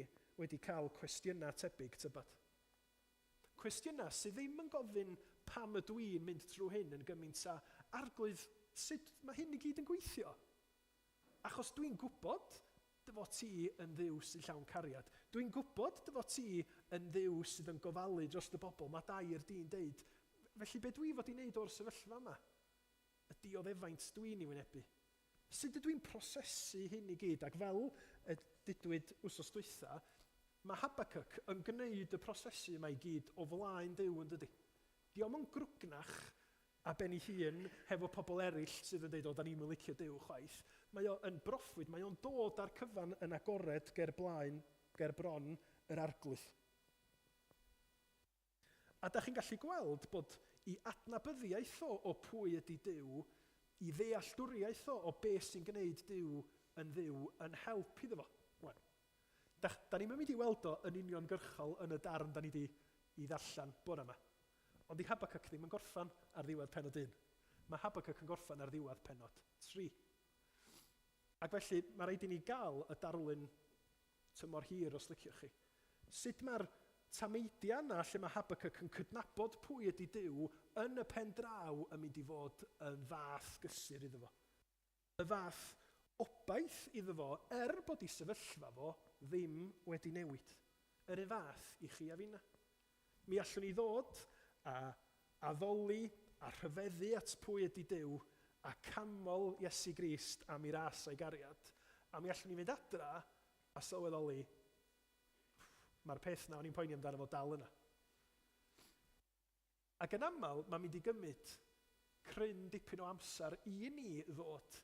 wedi cael cwestiynau tebyg, tybed? Cwestiynau sydd ddim yn gofyn pam ydw i'n mynd trwy hyn yn gymaint â, Arglwydd, sut mae hyn i gyd yn gweithio? Achos dwi'n gwybod dy fod ti yn Dduw sy'n llawn cariad. Dwi'n gwybod dy fod ti yn Dduw sydd yn gofalu dros dy bobl. Mae dau i'r di'n deud, felly be dwi fod i wneud o'r sefyllfa yma? Y dioddefaint dwi'n ei wynebu. Sut ydw i'n prosesu hyn i gyd? Ac fel y dudwyd wsos dwytha, mae Habacuc yn gwneud y prosesu yma i gyd o flaen Duw, yn dydy? Dio'm yn grwgnach a ben ei hun hefo pobl eraill sydd yn deud, o, da ni'm yn licio Duw chwaith. Mae o yn broffwyd, mae o'n dod â'r cyfan yn agored ger blaen, ger bron yr Arglwydd. A dach chi'n gallu gweld bod i adnabyddiaeth o o pwy ydy Duw i ddealltwriaeth o o beth sy'n gwneud Duw yn Dduw yn help iddo fo. Wan, da, da ni'm yn mynd i weld o yn uniongyrchol yn y darn da ni di i ddarllen bore yma. Ond di Habacuc ddim yn gorffan ar ddiwedd pennod 1. Mae Habacuc yn gorffan ar ddiwedd pennod 3. Ac felly, mae rhaid i ni gael y darlun tymor hir, os liciwch chi. Sut mae'r tameidiau yna lle mae Habacuc yn cydnabod pwy ydy Duw yn y pen draw yn mynd i fod yn fath gysur iddo fo. Y fath obaith iddo fo, er bod ei sefyllfa fo ddim wedi newid. Yr un fath i chi a finna. Mi allwn ni ddod a addoli a rhyfeddu at pwy ydy Duw a canmol Iesu Grist am ei ras a'i gariad, a mi allwn ni fynd adra a sylweddoli, mae'r peth 'na o'n i'n poeni amdano fo dal yna. Ac yn aml, mae'n mynd i gymryd cryn dipyn o amser i ni ddod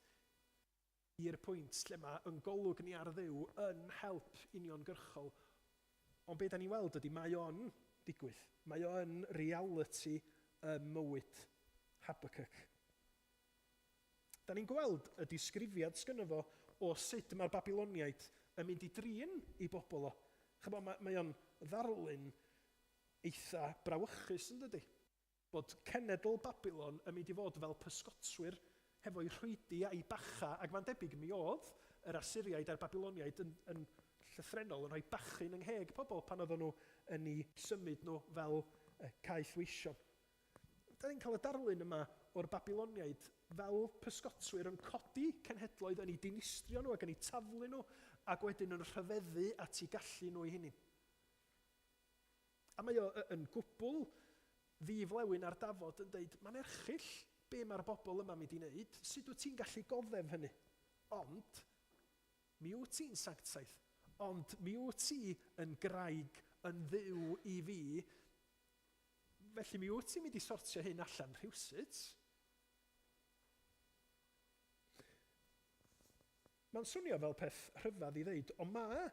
i'r pwynt lle mae yn golwg ni ar Dduw yn help uniongyrchol. Ond be da ni'n weld ydy mae o'n digwydd. Mae o yn realiti ym mywyd Habacuc. Da ni'n gweld y disgrifiad sgynno fo o sut mae'r Babiloniaid yn mynd i drin ei bobl o. Chymod, mae, mae o'n ddarlun eitha brawychus yn dydy? Bod cenedl Babilon yn mynd i fod fel pysgotwyr hefo'u rhwydi a'u bachau, ac mae'n debyg mi oedd yr Asyriaid a'r Babiloniaid yn, yn llythrennol yn rhoi bachyn yng ngheg pobl pan oedden nhw yn eu symud nhw fel caethweision. Da ni'n cael y darlun yma o'r Babiloniaid fel pysgotwyr yn codi cenhedloedd, yn eu dinistrio nhw ac yn eu taflu nhw, ac wedyn yn rhyfeddu at eu gallu nhw eu hunain. A mae o yn gwbl ddi-flewyn ar dafod yn deud, mae'n erchyll be mae'r bobl yma'n mynd i wneud, sut wyt ti'n gallu goddef hynny? Ond, mi wyt ti'n sanctaidd, ond mi wyt ti yn graig, yn dduw i fi, felly mi wyt ti'n mynd i sortio hyn allan rhywsut. Mae'n swnio fel peth rhyfedd i ddeud, ond mae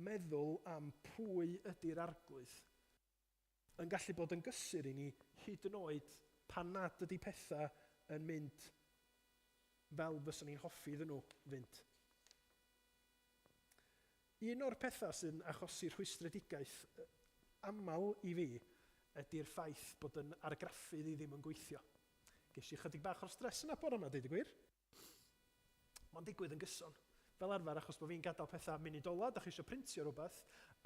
meddwl am pwy ydy'r Arglwydd yn gallu bod yn gysur i ni hyd yn oed pan nad ydy pethau yn mynd fel fyswn ni'n hoffi iddyn nhw fynd. Un o'r pethau sy'n achosi rhwystredigaeth aml i fi ydy'r ffaith bod yn argraffydd i ddim yn gweithio. Ges i chydig bach o'r stres yna bore yma, deud y gwir. Mae'n digwydd yn gyson. Fel arfer, achos bod fi'n gadael pethau munud ola, da chi eisiau printio rhywbeth,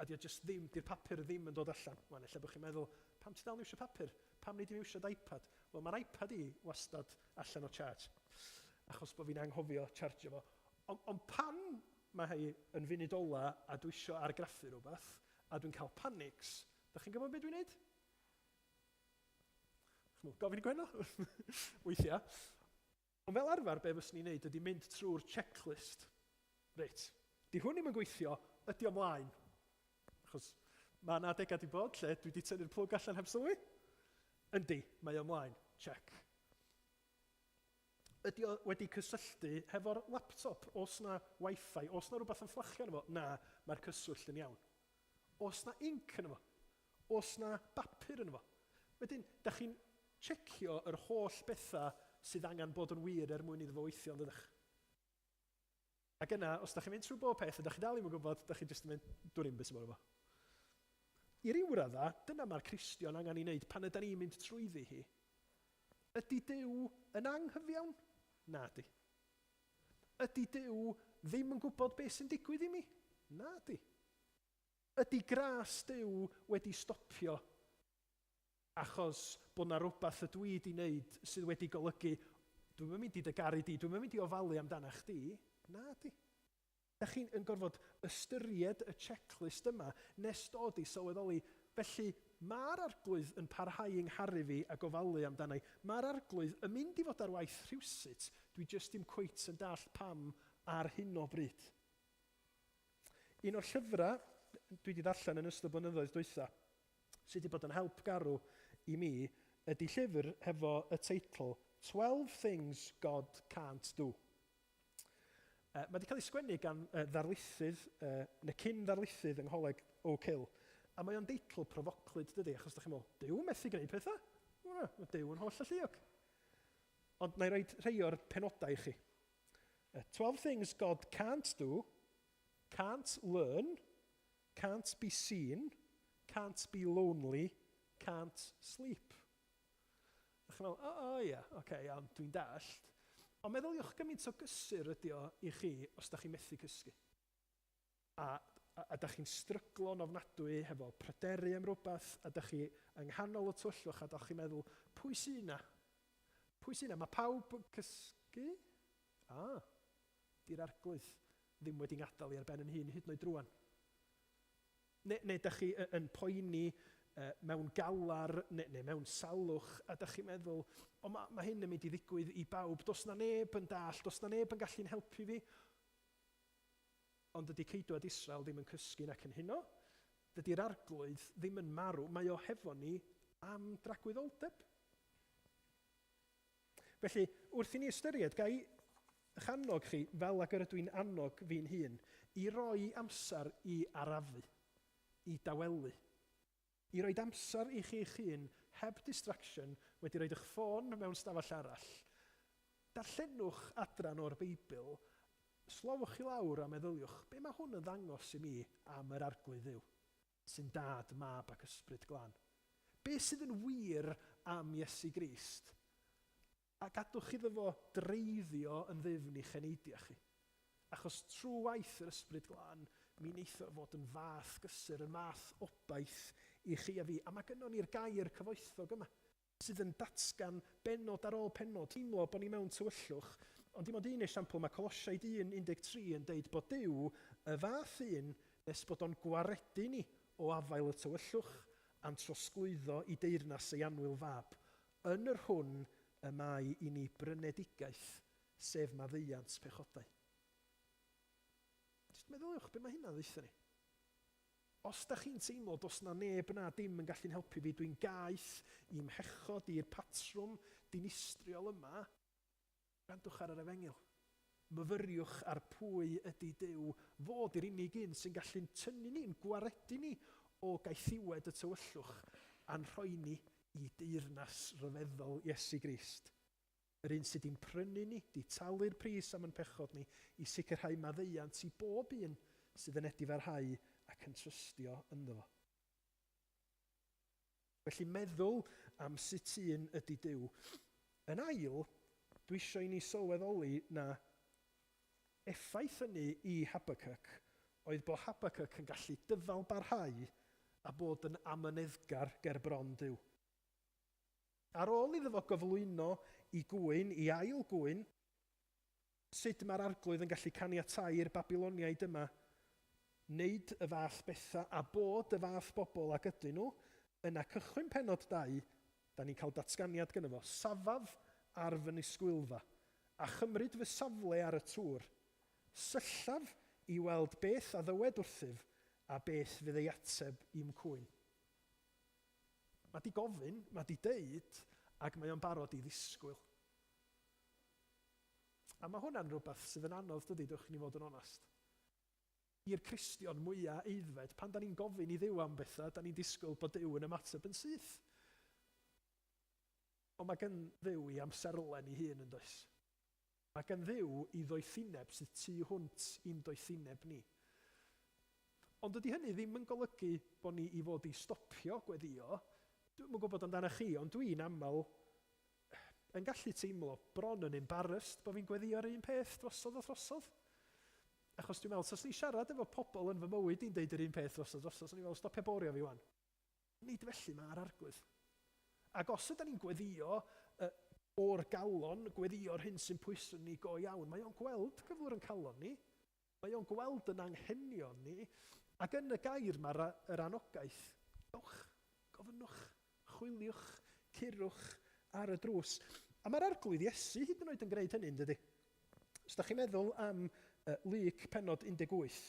a di o just ddim, di'r papur ddim yn dod allan. Wan, ella bod chi'n meddwl, pam ti dal yn iwsio papur? Pam nid i'n iwsio iPad? Wel, mae'r iPad i wastad allan o charge, achos bod fi'n anghofio chargio fo. Ond on pan mae hi yn funud ola a dwi eisiau argraffu rhywbeth, a dwi'n cael panics, da chi'n gwybod beth dwi'n neud? Chymod, gofyn i Gwenno? Weithiau. Ond fel arfer, be fyswn i'n neud ydy mynd trwy'r checklist. Reit, di hwn ddim yn gweithio, ydy o mlaen? Achos mae yna adegau di bod lle dwi wedi tynnu'r plwg allan heb sylwi. Yndi, mae o mlaen, check. Ydy o wedi cysylltu hefo'r laptop? Oes na wifi? Oes na rhywbeth yn fflachio arno fo? Na, mae'r cyswllt yn iawn. Oes na inc yno fo? Oes na bapur yno fo? Wedyn, da chi'n checio yr holl bethau sydd angen bod yn wir er mwyn iddo fo weithio, yn dydych? Ac yna, os da chi'n mynd trwy bob peth a da chi dal ddim yn gwybod, da chi jyst yn mynd, dwn i'm beth sy'n bod efo. I ryw radda, dyna mae'r Cristion angen ei wneud pan yda ni'n mynd trwyddi hi. Ydy Duw yn anghyfiawn? Na di. Ydy Duw ddim yn gwybod beth sy'n digwydd i mi? Na di. Ydy gras Duw wedi stopio achos bod 'na rywbeth ydw i 'di wneud sydd wedi golygu dwi'm yn mynd i dy garu di, dwi'm yn mynd i ofalu amdana chdi? Na di. Da chi'n yn gorfod ystyried y checklist yma nes dod i sylweddoli, felly mae'r Arglwydd yn parhau i ngharu fi a gofalu amdana i. Mae'r Arglwydd yn mynd i fod ar waith rhywsut, dwi jyst dim cweit yn dallt pam ar hyn o bryd. Un o'r llyfrau dwi wedi ddarllen yn ystod blynyddoedd dwytha, sydd wedi bod yn help garw i mi, ydy llyfr hefo y teitl 12 Things God Can't Do. Mae wedi cael ei sgwennu gan ddarlithydd, neu cyn ddarlithydd yng Ngholeg Oak Hill, a mae o'n deitl profoclyd, dydy, achos da chi'n meddwl, Duw methu gwneud pethau? Mae Duw yn holl alluog. Ond na i roed rhai o'r penodau i chi. 12 things God can't do, can't learn, can't be seen, can't be lonely, can't sleep. A chi'n meddwl, o, o ia, oce, okay, iawn, dwi'n dallt. Ond meddyliwch gymaint o gysur ydi o i chi os da chi'n methu cysgu. A, a, a da chi'n stryglo'n ofnadwy hefo pryderu am rhywbeth, a da chi yng nghanol y tywyllwch a da chi'n meddwl, pwy sy'n na? Pwy sy'n na? Mae pawb yn cysgu? A, di'r arglwydd ddim wedi ngadael i ar ben yn hun hyd yn oed rwan. Neu, neu da chi yn poeni mewn galar neu, neu mewn salwch a da chi'n meddwl, o mae, mae hyn yn mynd i ddigwydd i bawb, does na neb yn dall, does na neb yn gallu'n helpu fi. Ond dydy ceidwad Israel ddim yn cysgu nac yn huno. Dydy'r arglwydd ddim yn marw, mae o hefo ni am dragwyddoldeb. Felly, wrth i ni ystyried, ga i eich annog chi, fel ag yr ydw i'n annog fi'n hun, i roi amser i arafu, i dawelu, i roid amser i chi eich hun heb distraction, wedi roid eich ffôn mewn stafell arall. Darllenwch adran o'r Beibl, slowch i lawr a meddyliwch, be mae hwn yn ddangos i mi am yr Arglwydd Dduw? sy'n Dad, Mab ac Ysbryd Glân. Be sydd yn wir am Iesu Grist? A gadwch iddo fo dreiddio yn ddyfn i'ch eneidiau chi. Achos trwy waith yr Ysbryd Glân, mi wneith o fod yn fath gysur, yn fath obaith i chi a fi. A mae gynnon ni'r gair cyfoethog yma, sydd yn datgan bennod ar ôl pennod, teimlo bod ni mewn tywyllwch, ond dim ond un esiampl, mae Colosiaid 1, 13 yn deud bod Duw y fath un nes bod o'n gwaredu ni o afael y tywyllwch a'n trosglwyddo i deyrnas ei annwyl fab, yn yr hwn y mae i ni brynedigaeth, sef maddeuant pechodau. Jyst meddyliwch be mae hynna'n ddeutha ni. Os da chi'n teimlo does na neb na dim yn gallu'n helpu fi, dwi'n gaeth i'm mhechod, i'r patrwm dinistriol yma, gwrandwch ar yr efengyl. Myfyriwch ar pwy ydy Duw, fo 'di'r unig un sy'n gallu'n tynnu ni'n gwaredu ni o gaethiwed y tywyllwch a'n rhoi ni i deyrnas ryfeddol Iesu Grist. Yr un sydd 'di'n prynu ni, 'di talu'r pris am yn pechod ni, i sicrhau maddeuant i bob un sydd yn edifarhau ac yn trystio ynddo fo. Felly meddwl am sut un ydy Duw. Yn ail, dwi eisiau i ni sylweddoli na effaith hynny i Habacuc oedd bod Habacuc yn gallu dyfal barhau a bod yn amyneddgar ger bron Duw. Ar ôl iddo fo gyflwyno i gŵyn, i ail gŵyn, sut mae'r Arglwydd yn gallu caniatáu i'r Babiloniaid yma wneud y fath bethau a bod y fath bobl ag ydyn nhw, yna cychwyn pennod 2, da ni'n cael datganiad gynno fo, Safaf ar fy nisgwylfa, a chymryd fy safle ar y tŵr. Syllaf i weld beth a ddywed wrthyf, a beth fydd ei ateb i'm cwyn. Mae 'di gofyn, mae 'di deud, ac mae o'n barod i ddisgwyl. A mae hwnna'n rhywbeth sydd yn anodd, dydy, dewch i ni fod yn onest. I'r Cristion mwyaf aeddfed, pan da ni'n gofyn i Dduw am bethau, da ni'n disgwyl bod Duw yn ymateb yn syth. Ond mae gen Dduw i amserlen ei hun yn does? Mae gan Dduw i ddoethineb sydd tu hwnt i'n doethineb ni. Ond dydy hynny ddim yn golygu bod ni i fod i stopio gweddïo. Dwi'm yn gwybod amdanoch chi, ond dwi'n aml yn gallu teimlo bron yn embarrassed bod fi'n gweddïo'r un peth drosodd a throsodd. Achos dwi'n meddwl, taswn i'n siarad efo pobl yn fy mywyd i'n deud yr un peth drosodd a drosodd, 'swn i'n meddwl, stopia borio fi 'wan. Nid felly mae'r Arglwydd. Ac os ydan ni'n gweddïo uh, o'r galon, gweddïo'r hyn sy'n pwyso ni go iawn, mae o'n gweld gyflwr yn calon ni, mae o'n gweld yn anghenion ni, ac yn y gair mae'r yr anogaeth, dowch, gofynnwch, chwiliwch, curwch ar y drws. A mae'r Arglwydd Iesu hyd yn oed yn gwneud hynny, yn dydy? Os da chi'n meddwl am uh, Luc penod 18,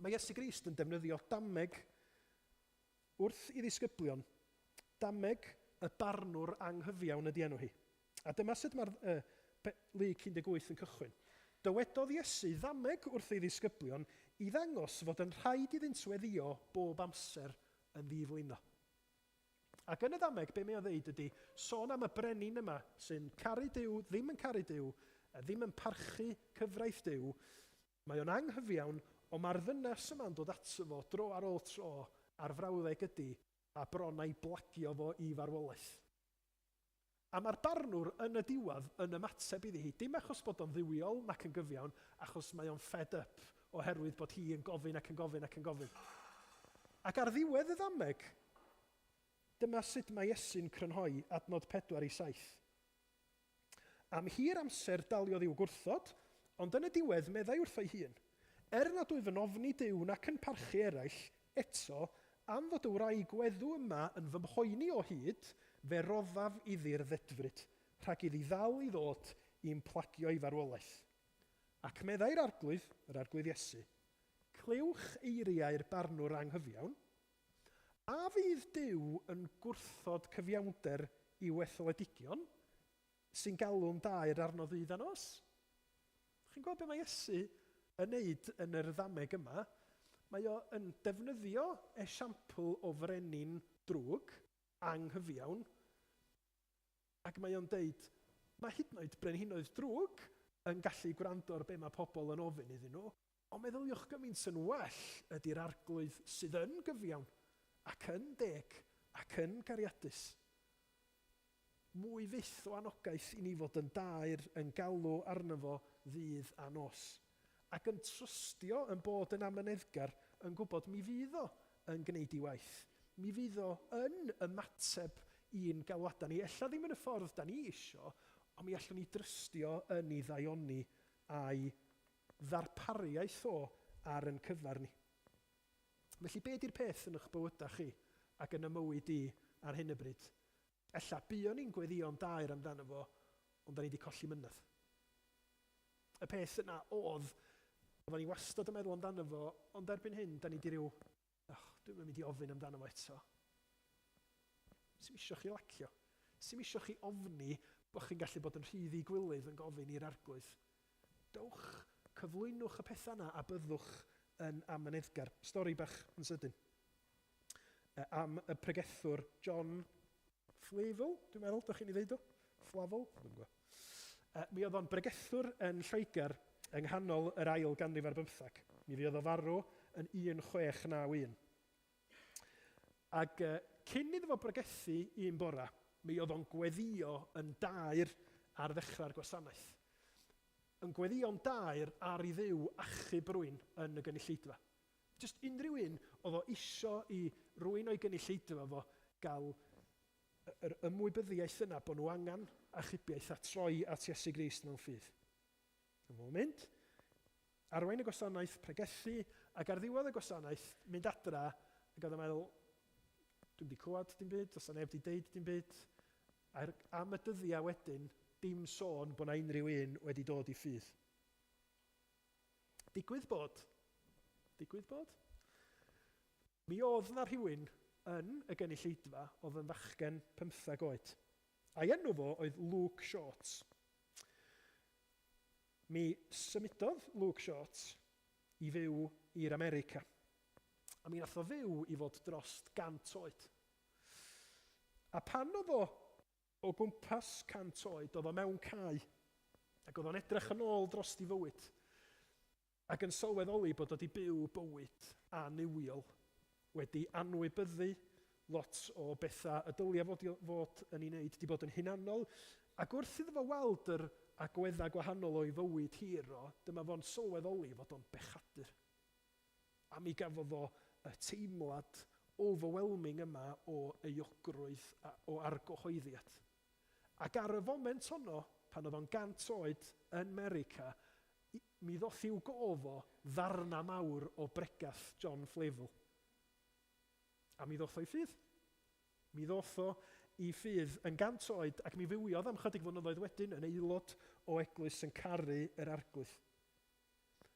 Mae Iesu Grist yn defnyddio dameg wrth i ddisgyblion. Dameg y barnwr anghyfiawn ydy enw hi. A dyma sut mae'r uh, Luc 18 yn cychwyn. Dywedodd Iesu ddameg wrth ei ddisgyblion i ddangos fod yn rhaid iddynt weddio bob amser yn ddiflino. Ac yn y ddameg, be mae o'n ddeud ydy, sôn am y brenin yma sy'n caru Duw, ddim yn caru Duw, ddim yn parchu cyfraith Duw, mae o'n anghyfiawn, ond mae'r ddynes yma'n dod ato fo dro ar ôl tro, a'r frawddeg ydy, a bron a'i blagio fo i farwolaeth. A mae'r barnwr yn y diwedd yn ymateb iddi hi, dim achos bod o'n dduwiol nac yn gyfiawn, achos mae o'n fed up oherwydd bod hi yn gofyn ac yn gofyn ac yn gofyn. Ac ar ddiwedd y ddameg, dyma sut mae Iesu'n crynhoi adnod 4 i 7. Am hir amser daliodd i'w gwrthod, ond yn y diwedd meddai wrtho'i hun, Er nad wyf yn ofni Duw nac yn parchu eraill, eto, am fod y wraig weddw yma yn fy mhoeni o hyd, fe roddaf iddi'r ddedfryd, rhag iddi ddal i ddod i'm plagio i farwolaeth. Ac meddai'r Arglwydd, yr Arglwydd Iesu, Clywch eiriau'r barnwr anghyfiawn, A fydd Duw yn gwrthod cyfiawnder i'w etholedigion, sy'n galw'n daer arno ddydd a nos? Chi'n gweld be mae Iesu yn neud yn yr ddameg yma? Mae o yn defnyddio esiampl o frenin drwg, anghyfiawn, ac mae o'n deud, mae hyd yn oed brenhinoedd drwg yn gallu gwrando ar be mae pobl yn ofyn iddyn nhw, Ond meddyliwch gymaint yn well ydy'r Arglwydd sydd yn gyfiawn, ac yn deg, ac yn gariadus. Mwy fyth o anogaeth i ni fod yn daer yn galw arno fo ddydd a nos, ac yn trystio yn bod yn amyneddgar yn gwybod mi fydd o yn gneud i waith, mi fydd o yn ymateb i'n galwadau ni, ella ddim yn y ffordd da ni isio, ond mi allwn ni drystio yn ei ddaioni a'i ddarpariaeth o ar yn cyfer ni. Felly be di'r peth yn eich bywydau chi ac yn y mywyd i ar hyn o bryd? Ella buon ni'n gweddïo'n daer amdano fo, ond da ni wedi colli mynydd. Y peth yna oedd, oedden ni wastad yn meddwl amdano fo, ond erbyn hyn, da ni di ryw, oh, dwi'm yn mynd i ofyn amdano fo eto. Sim isio chi lacio. Sim isio chi ofni bod chi'n gallu bod yn rhy ddi-gwilydd yn gofyn i'r Arglwydd. Dowch, cyflwynwch y pethau yna a byddwch yn amyneddgar. Stori bach yn sydyn. Am y pregethwr John Flavel, dwi'n meddwl, dych chi'n ei ddeud o? Flavel? Dwi'n gwybod. Mi oedd o'n bregethwr yn Lloegr yng nghanol yr ail ganrif ar bymtheg. Mi fuodd o farw yn 1691. Ac cyn iddo fo bregethu un bora, mi oedd o'n gweddïo yn daer ar ddechrau'r gwasanaeth. Yn gweddïo'n daer ar i Dduw achub rwy'n yn y gynulleidfa. Jyst unrhyw un oedd o isio i rwy'n o'i gynulleidfa fo gael yr ymwybyddiaeth yna bod nhw angen achubiaeth a troi at Iesu Grist mewn ffydd. Dyma fo'n mynd, arwain y gwasanaeth, pregethu, ac ar ddiwedd y gwasanaeth, mynd adra, ac oedd o'n meddwl, dwi'm wedi clywed dim byd, does 'na neb wedi deud dim byd. A'r, am y dyddiau wedyn, dim sôn bod 'na unrhyw un wedi dod i ffydd. Digwydd bod, digwydd bod, mi oedd 'na rhywun yn y gynulleidfa oedd yn fachgen pymtheg oed. A'i enw fo oedd Luke Short. Mi symudodd Luke Short i fyw i'r America. A mi nath o fyw i fod drost 100 oed. A pan oedd o o gwmpas 100 oed, oedd o mewn cae, ac oedd o'n edrych yn ôl drost i fywyd, ac yn sylweddoli bod o 'di byw bywyd annuwiol, wedi anwybyddu lot o bethau y dylia fod fod yn ei wneud, 'di bod yn hunanol, ac wrth iddo fo weld yr agweddau gwahanol o'i fywyd hir o, dyma fo'n sylweddoli fod o'n bechadur. A mi gafodd o y teimlad overwhelming yma o euogrwydd a o argyhoeddiad. Ac ar y foment honno, pan oedd o'n 100 oed yn 'Merica, mi ddoth i'w gof o ddarna mawr o bregath John Flavel. A mi ddoth o i ffydd. Mi ddoth o i ffydd yn 100 oed ac mi fywiodd am chydig flynyddoedd wedyn yn aelod o eglwys yn caru yr Arglwydd.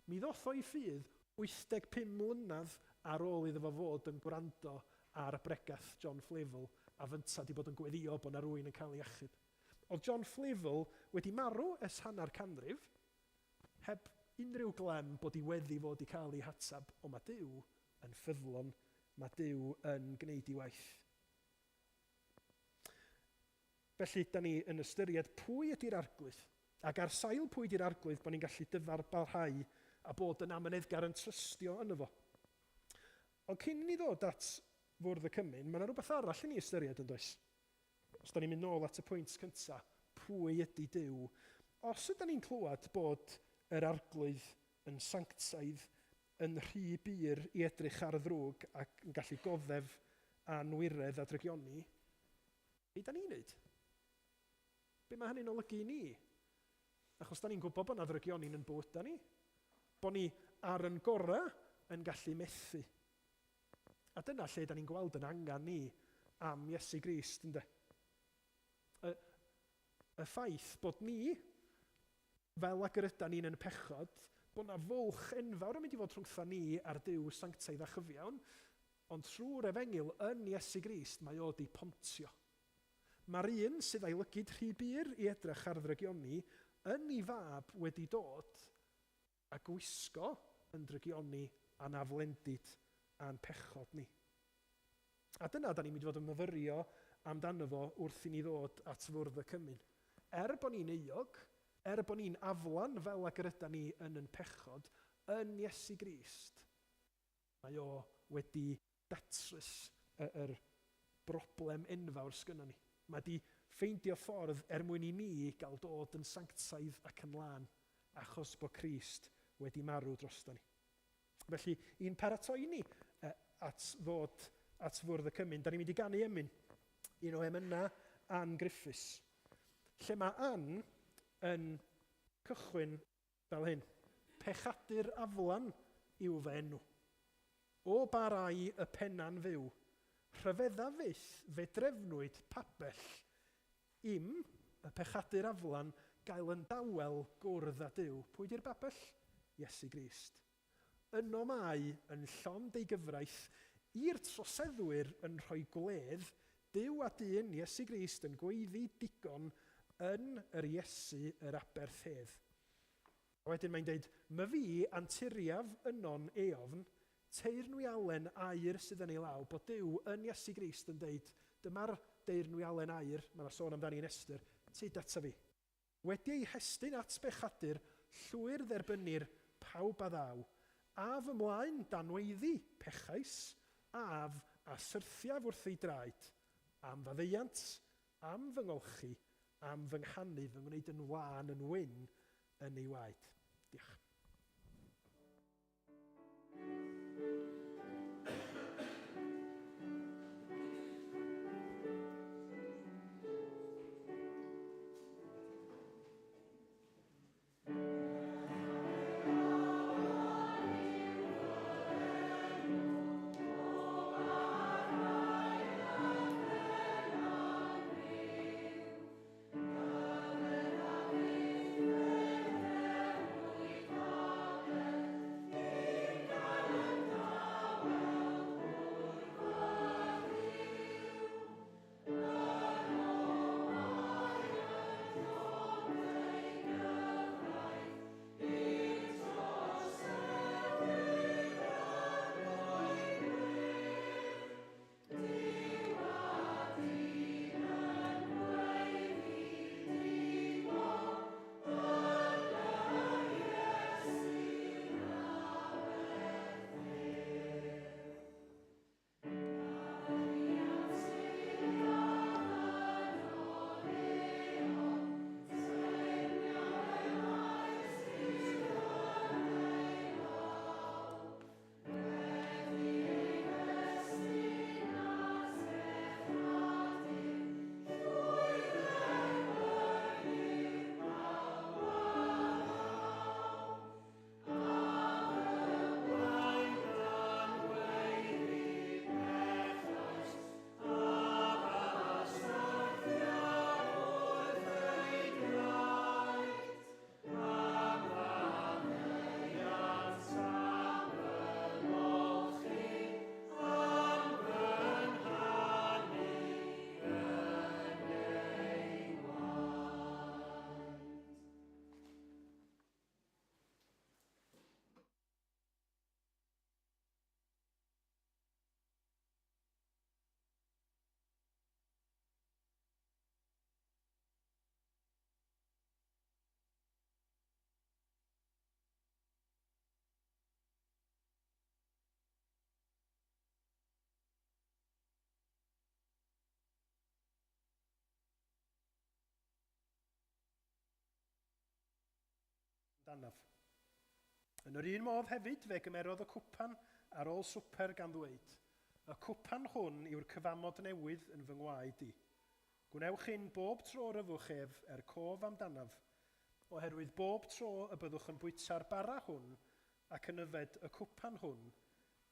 Mi ddoth o i ffydd 85 mlynedd ar ôl iddo fo fod yn gwrando ar bregath John Flavel a fynta 'di bod yn gweddïo bod 'na rywun yn cael ei achub. Oedd John Flavel wedi marw ers hanner canrif, heb unrhyw glem bod ei weddi fo 'di cael ei hatab, ond mae Duw yn ffyddlon, mae Duw yn gwneud ei waith. Felly, da ni yn ystyried pwy ydy'r Arglwydd, ac ar sail pwy ydy'r Arglwydd bod ni'n gallu dyfarbarhau a bod yn amyneddgar yn trystio yno fo. Ond cyn i ni ddod at fwrdd y cymun, mae yna rhywbeth arall i ni ystyried yn does? Os da ni'n mynd nôl at y pwynt cyntaf, pwy ydy Duw? Os ydy ni'n clywed bod yr Arglwydd yn sanctaidd, yn rhy bur i edrych ar y ddrwg ac yn gallu goddef anwiredd a drygioni, be da ni'n neud? Be mae hynny'n olygu i ni? Achos da ni'n gwybod bod 'na ddrygioni'n yn bywyda ni. Bod ni ar yn gorau yn gallu methu. A dyna lle da ni'n gweld yn angen ni am Iesu Grist, ynde? Y, y ffaith bod ni, fel ag yr yda ni'n yn y pechod, bod 'na fwlch enfawr yn mynd i fod rhwngtha ni a'r Duw sanctaidd a chyfiawn, ond trwy'r efengyl yn Iesu Grist mae o 'di pontio. Mae'r un sydd a'i lygid rhy bur i edrych ar ddrygioni yn ei fab wedi dod a gwisgo yn drygioni a'n aflendid a'n pechod ni. A dyna da ni'n mynd i fod yn myfyrio amdano fo wrth i ni ddod at fwrdd y cymun. Er bod ni'n euog, er bod ni'n aflan fel ag yr yda ni yn yn pechod, yn Iesu Grist, mae o wedi datrys yr broblem enfawr sgynnon ni. Mae 'di ffeindio ffordd er mwyn i ni gael dod yn sanctaidd ac yn lân, achos bod Crist wedi marw droston ni. Felly, i'n paratoi ni at ddod at fwrdd y cymun, da ni'n mynd i ganu emyn, un o emynau Ann Griffiths, lle mae Ann yn cychwyn fel hyn, Pechadur aflan yw fy enw. O ba rai y penna'n fyw, rhyfedda fyth fe drefnwyd pabell im, y pechadur aflan, gael yn dawel gwrdd â Duw. Pwy 'di'r babell? Iesu Grist. Yno mae, yn llond ei gyfraith, i'r troseddwyr yn rhoi gwledd, Duw a dyn, Iesu Grist, yn gweiddi digon yn yr Iesu yr aberth hedd. A wedyn mae'n deud, Myfi anturiaf yno'n eofn, teyrnwialen aur sydd yn ei law, bod Duw yn Iesu Grist yn deud, dyma'r deyrnwialen aur, mae 'na sôn amdani yn Esther, tyd ata fi. Wedi ei hestyn at bechadur, llwyr dderbynnir pawb a ddaw. Af ymlaen dan weiddi, pechais, af, a syrthiaf wrth ei draed, am faddeuant, am fy ngolchi, am fy nghanu, fy ngwneud yn lân yn wyn yn ei waed. Diolch. amdanaf. Yn yr un modd hefyd, fe gymerodd y cwpan ar ôl swper gan ddweud, y cwpan hwn yw'r cyfamod newydd yn fy ngwaed i. Gwnewch hyn bob tro ryfwch ef er cof amdanaf, oherwydd bob tro y byddwch yn bwyta'r bara hwn ac yn yfed y cwpan hwn,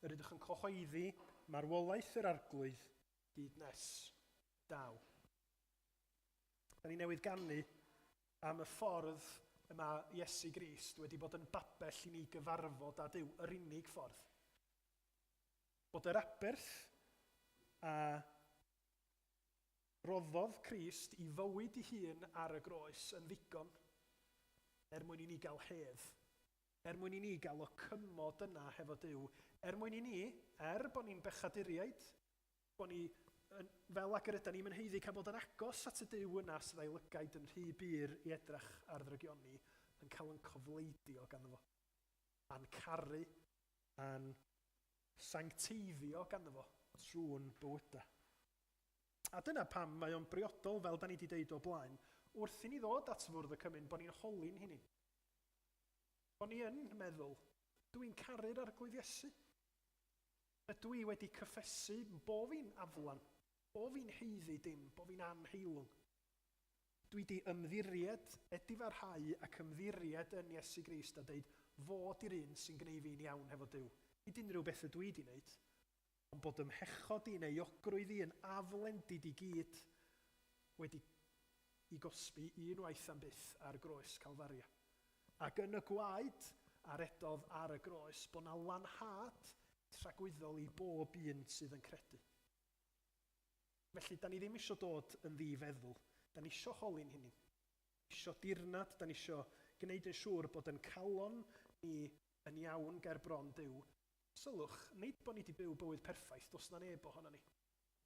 yr ydych yn cyhoeddi marwolaeth yr arglwydd hyd nes daw. Da ni newydd ganu am y ffordd y mae Iesu Grist wedi bod yn babell i ni gyfarfod â Duw, yr unig ffordd. Bod yr aberth a roddodd Crist i fywyd ei hun ar y groes yn ddigon er mwyn i ni gael hedd, er mwyn i ni gael y cymod yna hefo Duw, er mwyn i ni, er bod ni'n bechaduriaid, bod ni yn, fel ag yr ydan ni'm yn haeddu cael bod yn agos at y Duw yna sydd a'i lygaid yn rhy bur i edrach ar ddrygioni, yn cael yn cofleidio ganddo fo, a'n caru, a'n sancteiddio ganddo fo trwy'n bywydau. A dyna pam mae o'n briodol, fel da ni wedi deud o blaen, wrth i ni ddod at fwrdd y cymun, bod ni'n holi'n hunain. Bod ni yn meddwl, dw i'n caru'r Arglwydd Iesu? Ydw i wedi cyffesu bo fi'n aflan, bo fi'n haeddu dim, bo fi'n anheilwng? Dwi di ymddiried, edifarhau ac ymddiried yn Iesu Grist a deud, fo di'r un sy'n gneud fi'n iawn hefo Duw. Nid unrhyw beth ydw i di wneud, ond bod ym mhechod i neu euogrwydd i yn aflendid i gyd wedi i gosbi un waith am byth ar groes Calfaria. Ac yn y gwaed a redodd ar y groes, bod 'na lanhad tragwyddol i bob un sydd yn credu. Felly, da ni ddim isio dod yn ddi-feddwl. Da ni isio holi'n hunain. Isio dirnad, da ni isio gwneud yn siŵr bod yn calon ni yn iawn ger bron Duw. Sylwch, nid bod ni wedi byw bywyd perffaith, does na neb ohono ni.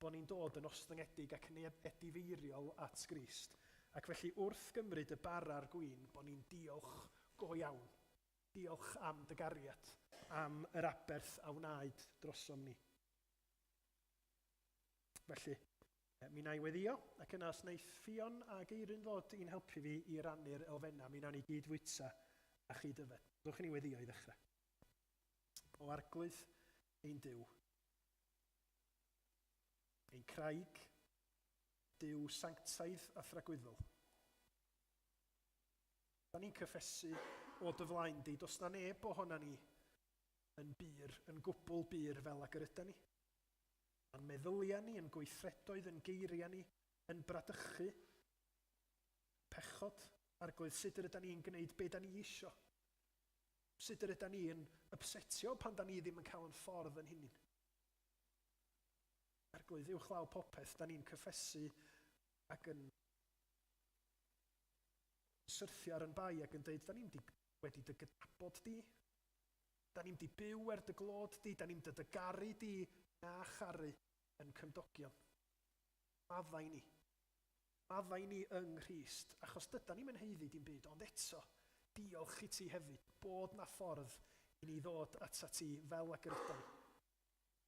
Bod ni'n dod yn ostyngedig ac yn edifeiriol at Grist. Ac felly wrth gymryd y bara a'r gwin, bod ni'n diolch go iawn. Diolch am dy gariad, am yr aberth a wnaed drosom ni. Felly, mi wna i weddio, ac yna os wneith Ffion a Geiryn ddod i'n helpu fi i rannu'r elfennau, mi wnawn ni gyd fwyta a chyd yfed. Dwch i ni weddio i ddechrau. O Arglwydd ein Duw, ein craig, Duw sanctaidd a thragwyddol. Da ni'n cyffesu o dy flaen di, does na neb ohona ni yn bur, yn gwbl bur fel ag yr yda ni. A'n meddyliau ni, yn gweithredoedd, yn geiriau ni, yn bradychu pechod. Arglwydd, sut yr yda ni'n gwneud be da ni isio? Sut yr yda ni yn upsetio pan da ni ddim yn cael yn ffordd yn hunain? Arglwydd, uwchlaw popeth, da ni'n cyffesu ac yn syrthio ar yn bai ac yn dweud, da ni'n di, wedi dy gydnabod di, da ni'n di byw er dy glod di, da ni'n dy dy garu di, na charu yn cymdogion. Maddau ni. Maddau ni yng Nghrist, achos dyda ni'm yn haeddu dim byd, ond eto, diolch i ti hefyd, bod na ffordd i ni ddod atat ti fel ag yr ydan ni.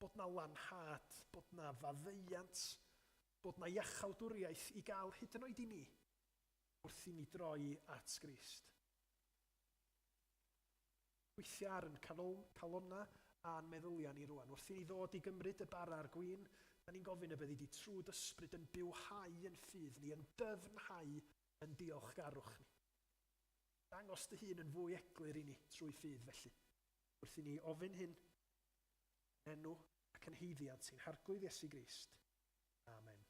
Bod na lanhad, bod na faddeuant, bod na iachawdwriaeth i gael hyd yn oed i ni, wrth i ni droi at Grist. Gweithio ar yn canol, calonna a'n meddyliau ni rwan. Wrth i ni ddod i gymryd y bara a'r gwin, da ni'n gofyn y byddi di trwy ysbryd yn bywhau yn ffydd ni, yn dyfnhau yn diolchgarwch ni. Dangos dy hun yn fwy eglur i ni trwy ffydd felly. Wrth i ni ofyn hyn, yn enw ac yn haeddiant ein Harglwydd Iesu Grist. Amen.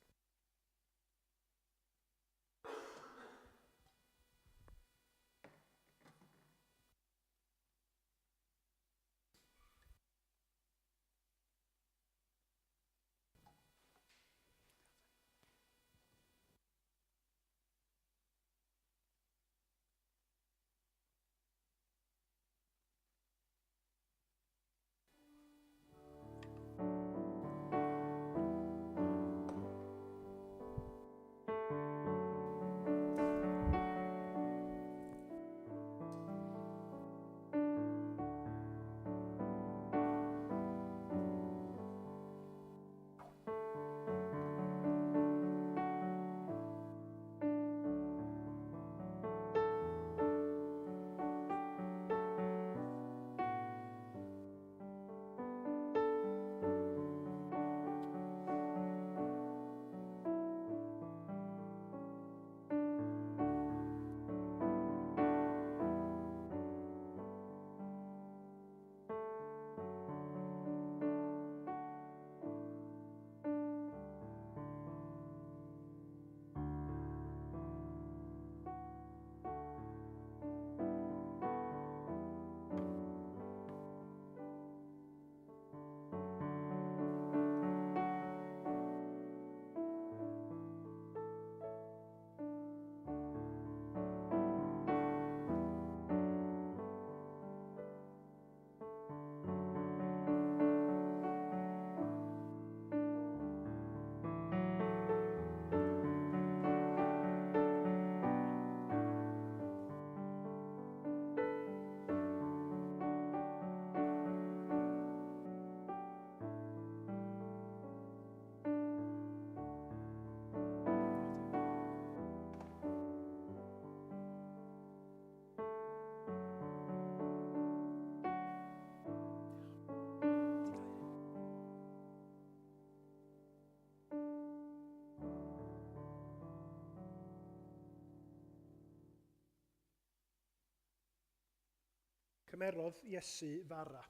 Cymerodd Iesu fara,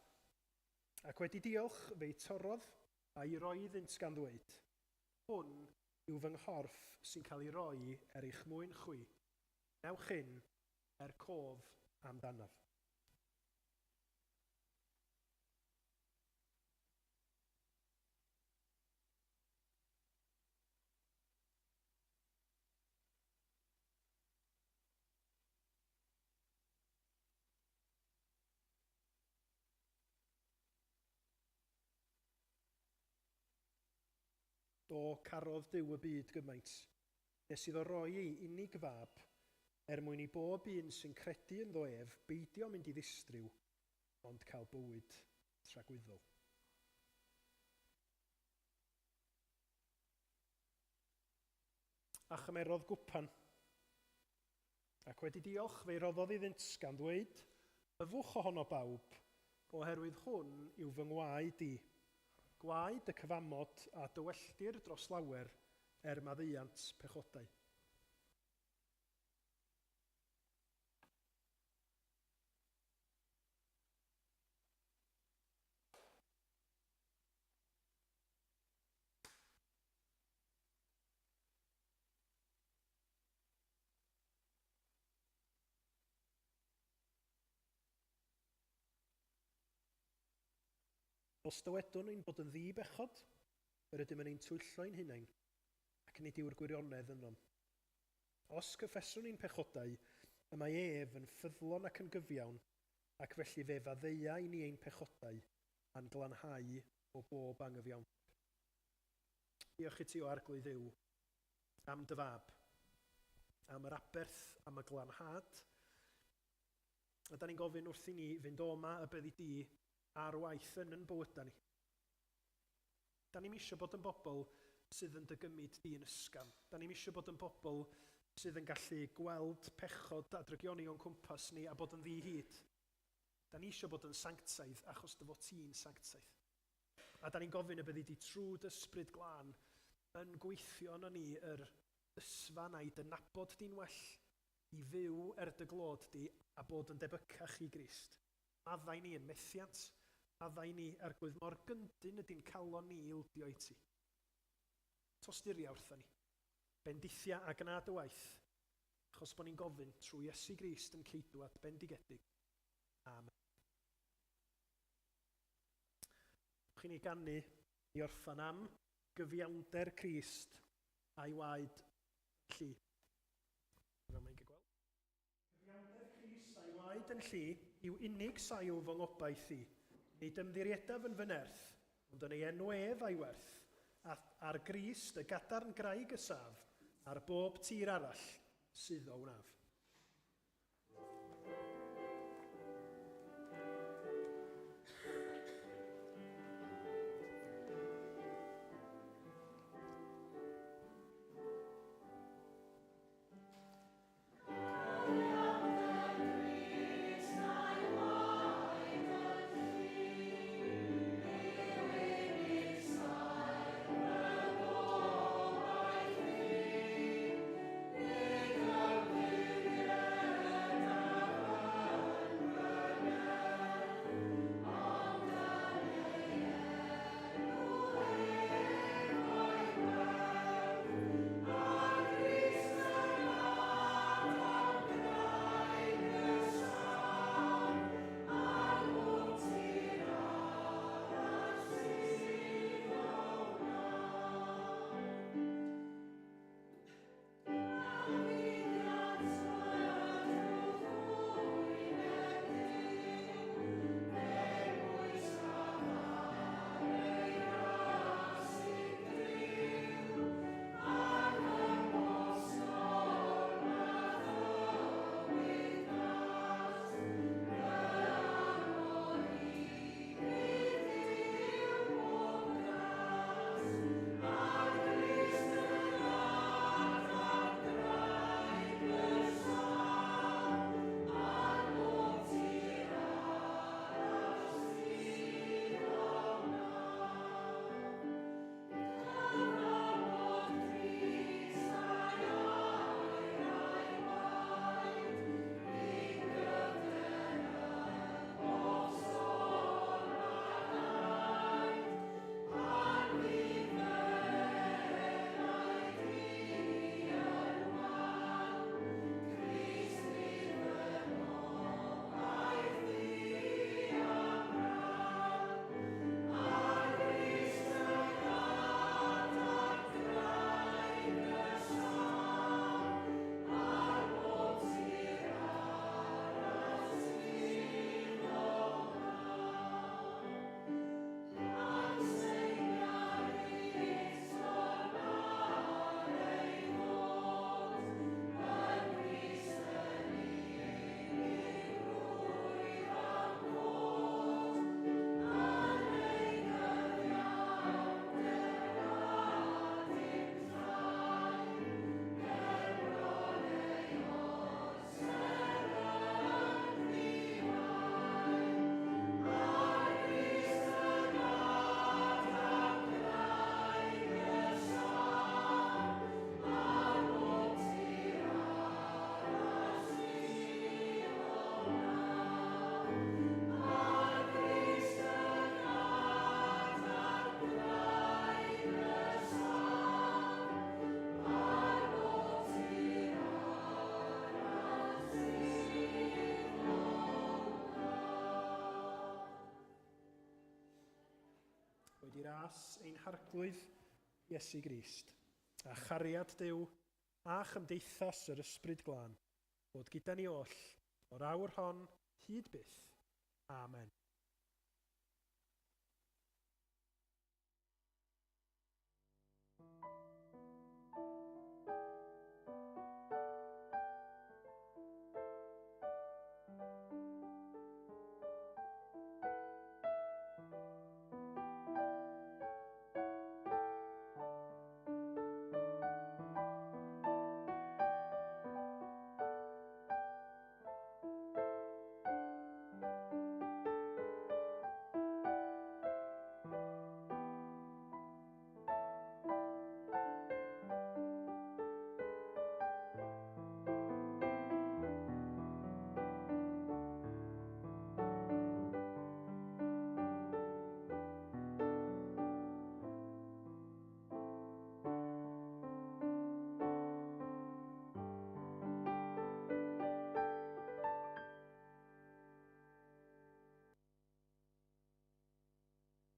ac wedi diolch fe'i torrodd a'i roi iddynt gan ddweud, Hwn yw fy nghorff sy'n cael ei roi er eich mwyn chwi. Newch hyn er cof amdanaf. Do, carodd Duw y byd gymaint, nes iddo roi ei unig fab, er mwyn i bob un sy'n credu ynddo ef beidio mynd i ddistryw, ond cael bywyd tragwyddol. A chymerodd gwpan, ac wedi diolch, fe'i roddodd iddynt, gan ddweud, Yfwch ohono bawb, oherwydd hwn yw fy ngwaed i, gwaed y cyfamod a dywelltir dros lawer er maddeuant pechodau. Os dywedwn ein bod yn ddi-bechod, yr ydym yn ein twyllo ein hunain, ac nid yw'r gwirionedd ynom. Os cyffeswn ein pechodau, y mae ef yn ffyddlon ac yn gyfiawn, ac felly fe faddeua i ni ein pechodau, a'n glanhau o bob anghyfiawnder. Diolch i ti, o Arglwydd Dduw, am dy fab, am yr aberth, am y glanhad. A da ni'n gofyn wrth i ni fynd o yma y byddi di ar waith yn yn bywydau ni. Da ni'm eisiau bod yn bobl sydd yn dygymyd di yn ysgafn. Da ni'm eisiau bod yn bobl sydd yn gallu gweld pechod a drygioni o'n cwmpas ni a bod yn ddi-hid. Da ni eisiau bod yn sanctaidd achos dy fod ti'n sanctaidd. A da ni'n gofyn y byddi di trwy dy ysbryd glân yn gweithio yno ni yr ysfa 'na i dy nabod di'n well, i fyw er dy glod di a bod yn debycach i Grist. Maddau ni yn methiant, maddau ni, Arglwydd, mor gyndyn ydy'n calon ni i ildio i ti. Tosturia wrtho ni. Bendithia a gwna dy waith, achos bod ni'n gofyn trwy Iesu Grist yn Ceidwad bendigedig. Amen. Ewch i ni ganu i orffan am gyfiawnder Crist a'i waed yn lli. Fel mae'n gweld. Cyfiawnder Crist a'i waed yn lli yw unig sail fy ngobaith i. Nid ymddiriedaf yn fy nerth, ond yn ei enw ef a'i werth, a ar Grist y gadarn graig y saf, ar bob tir arall sydd o wnaf. Gras ein Harglwydd Iesu Grist, a chariad Duw, a chymdeithas yr Ysbryd Glân, fod gyda ni oll, o'r awr hon hyd byth. Amen.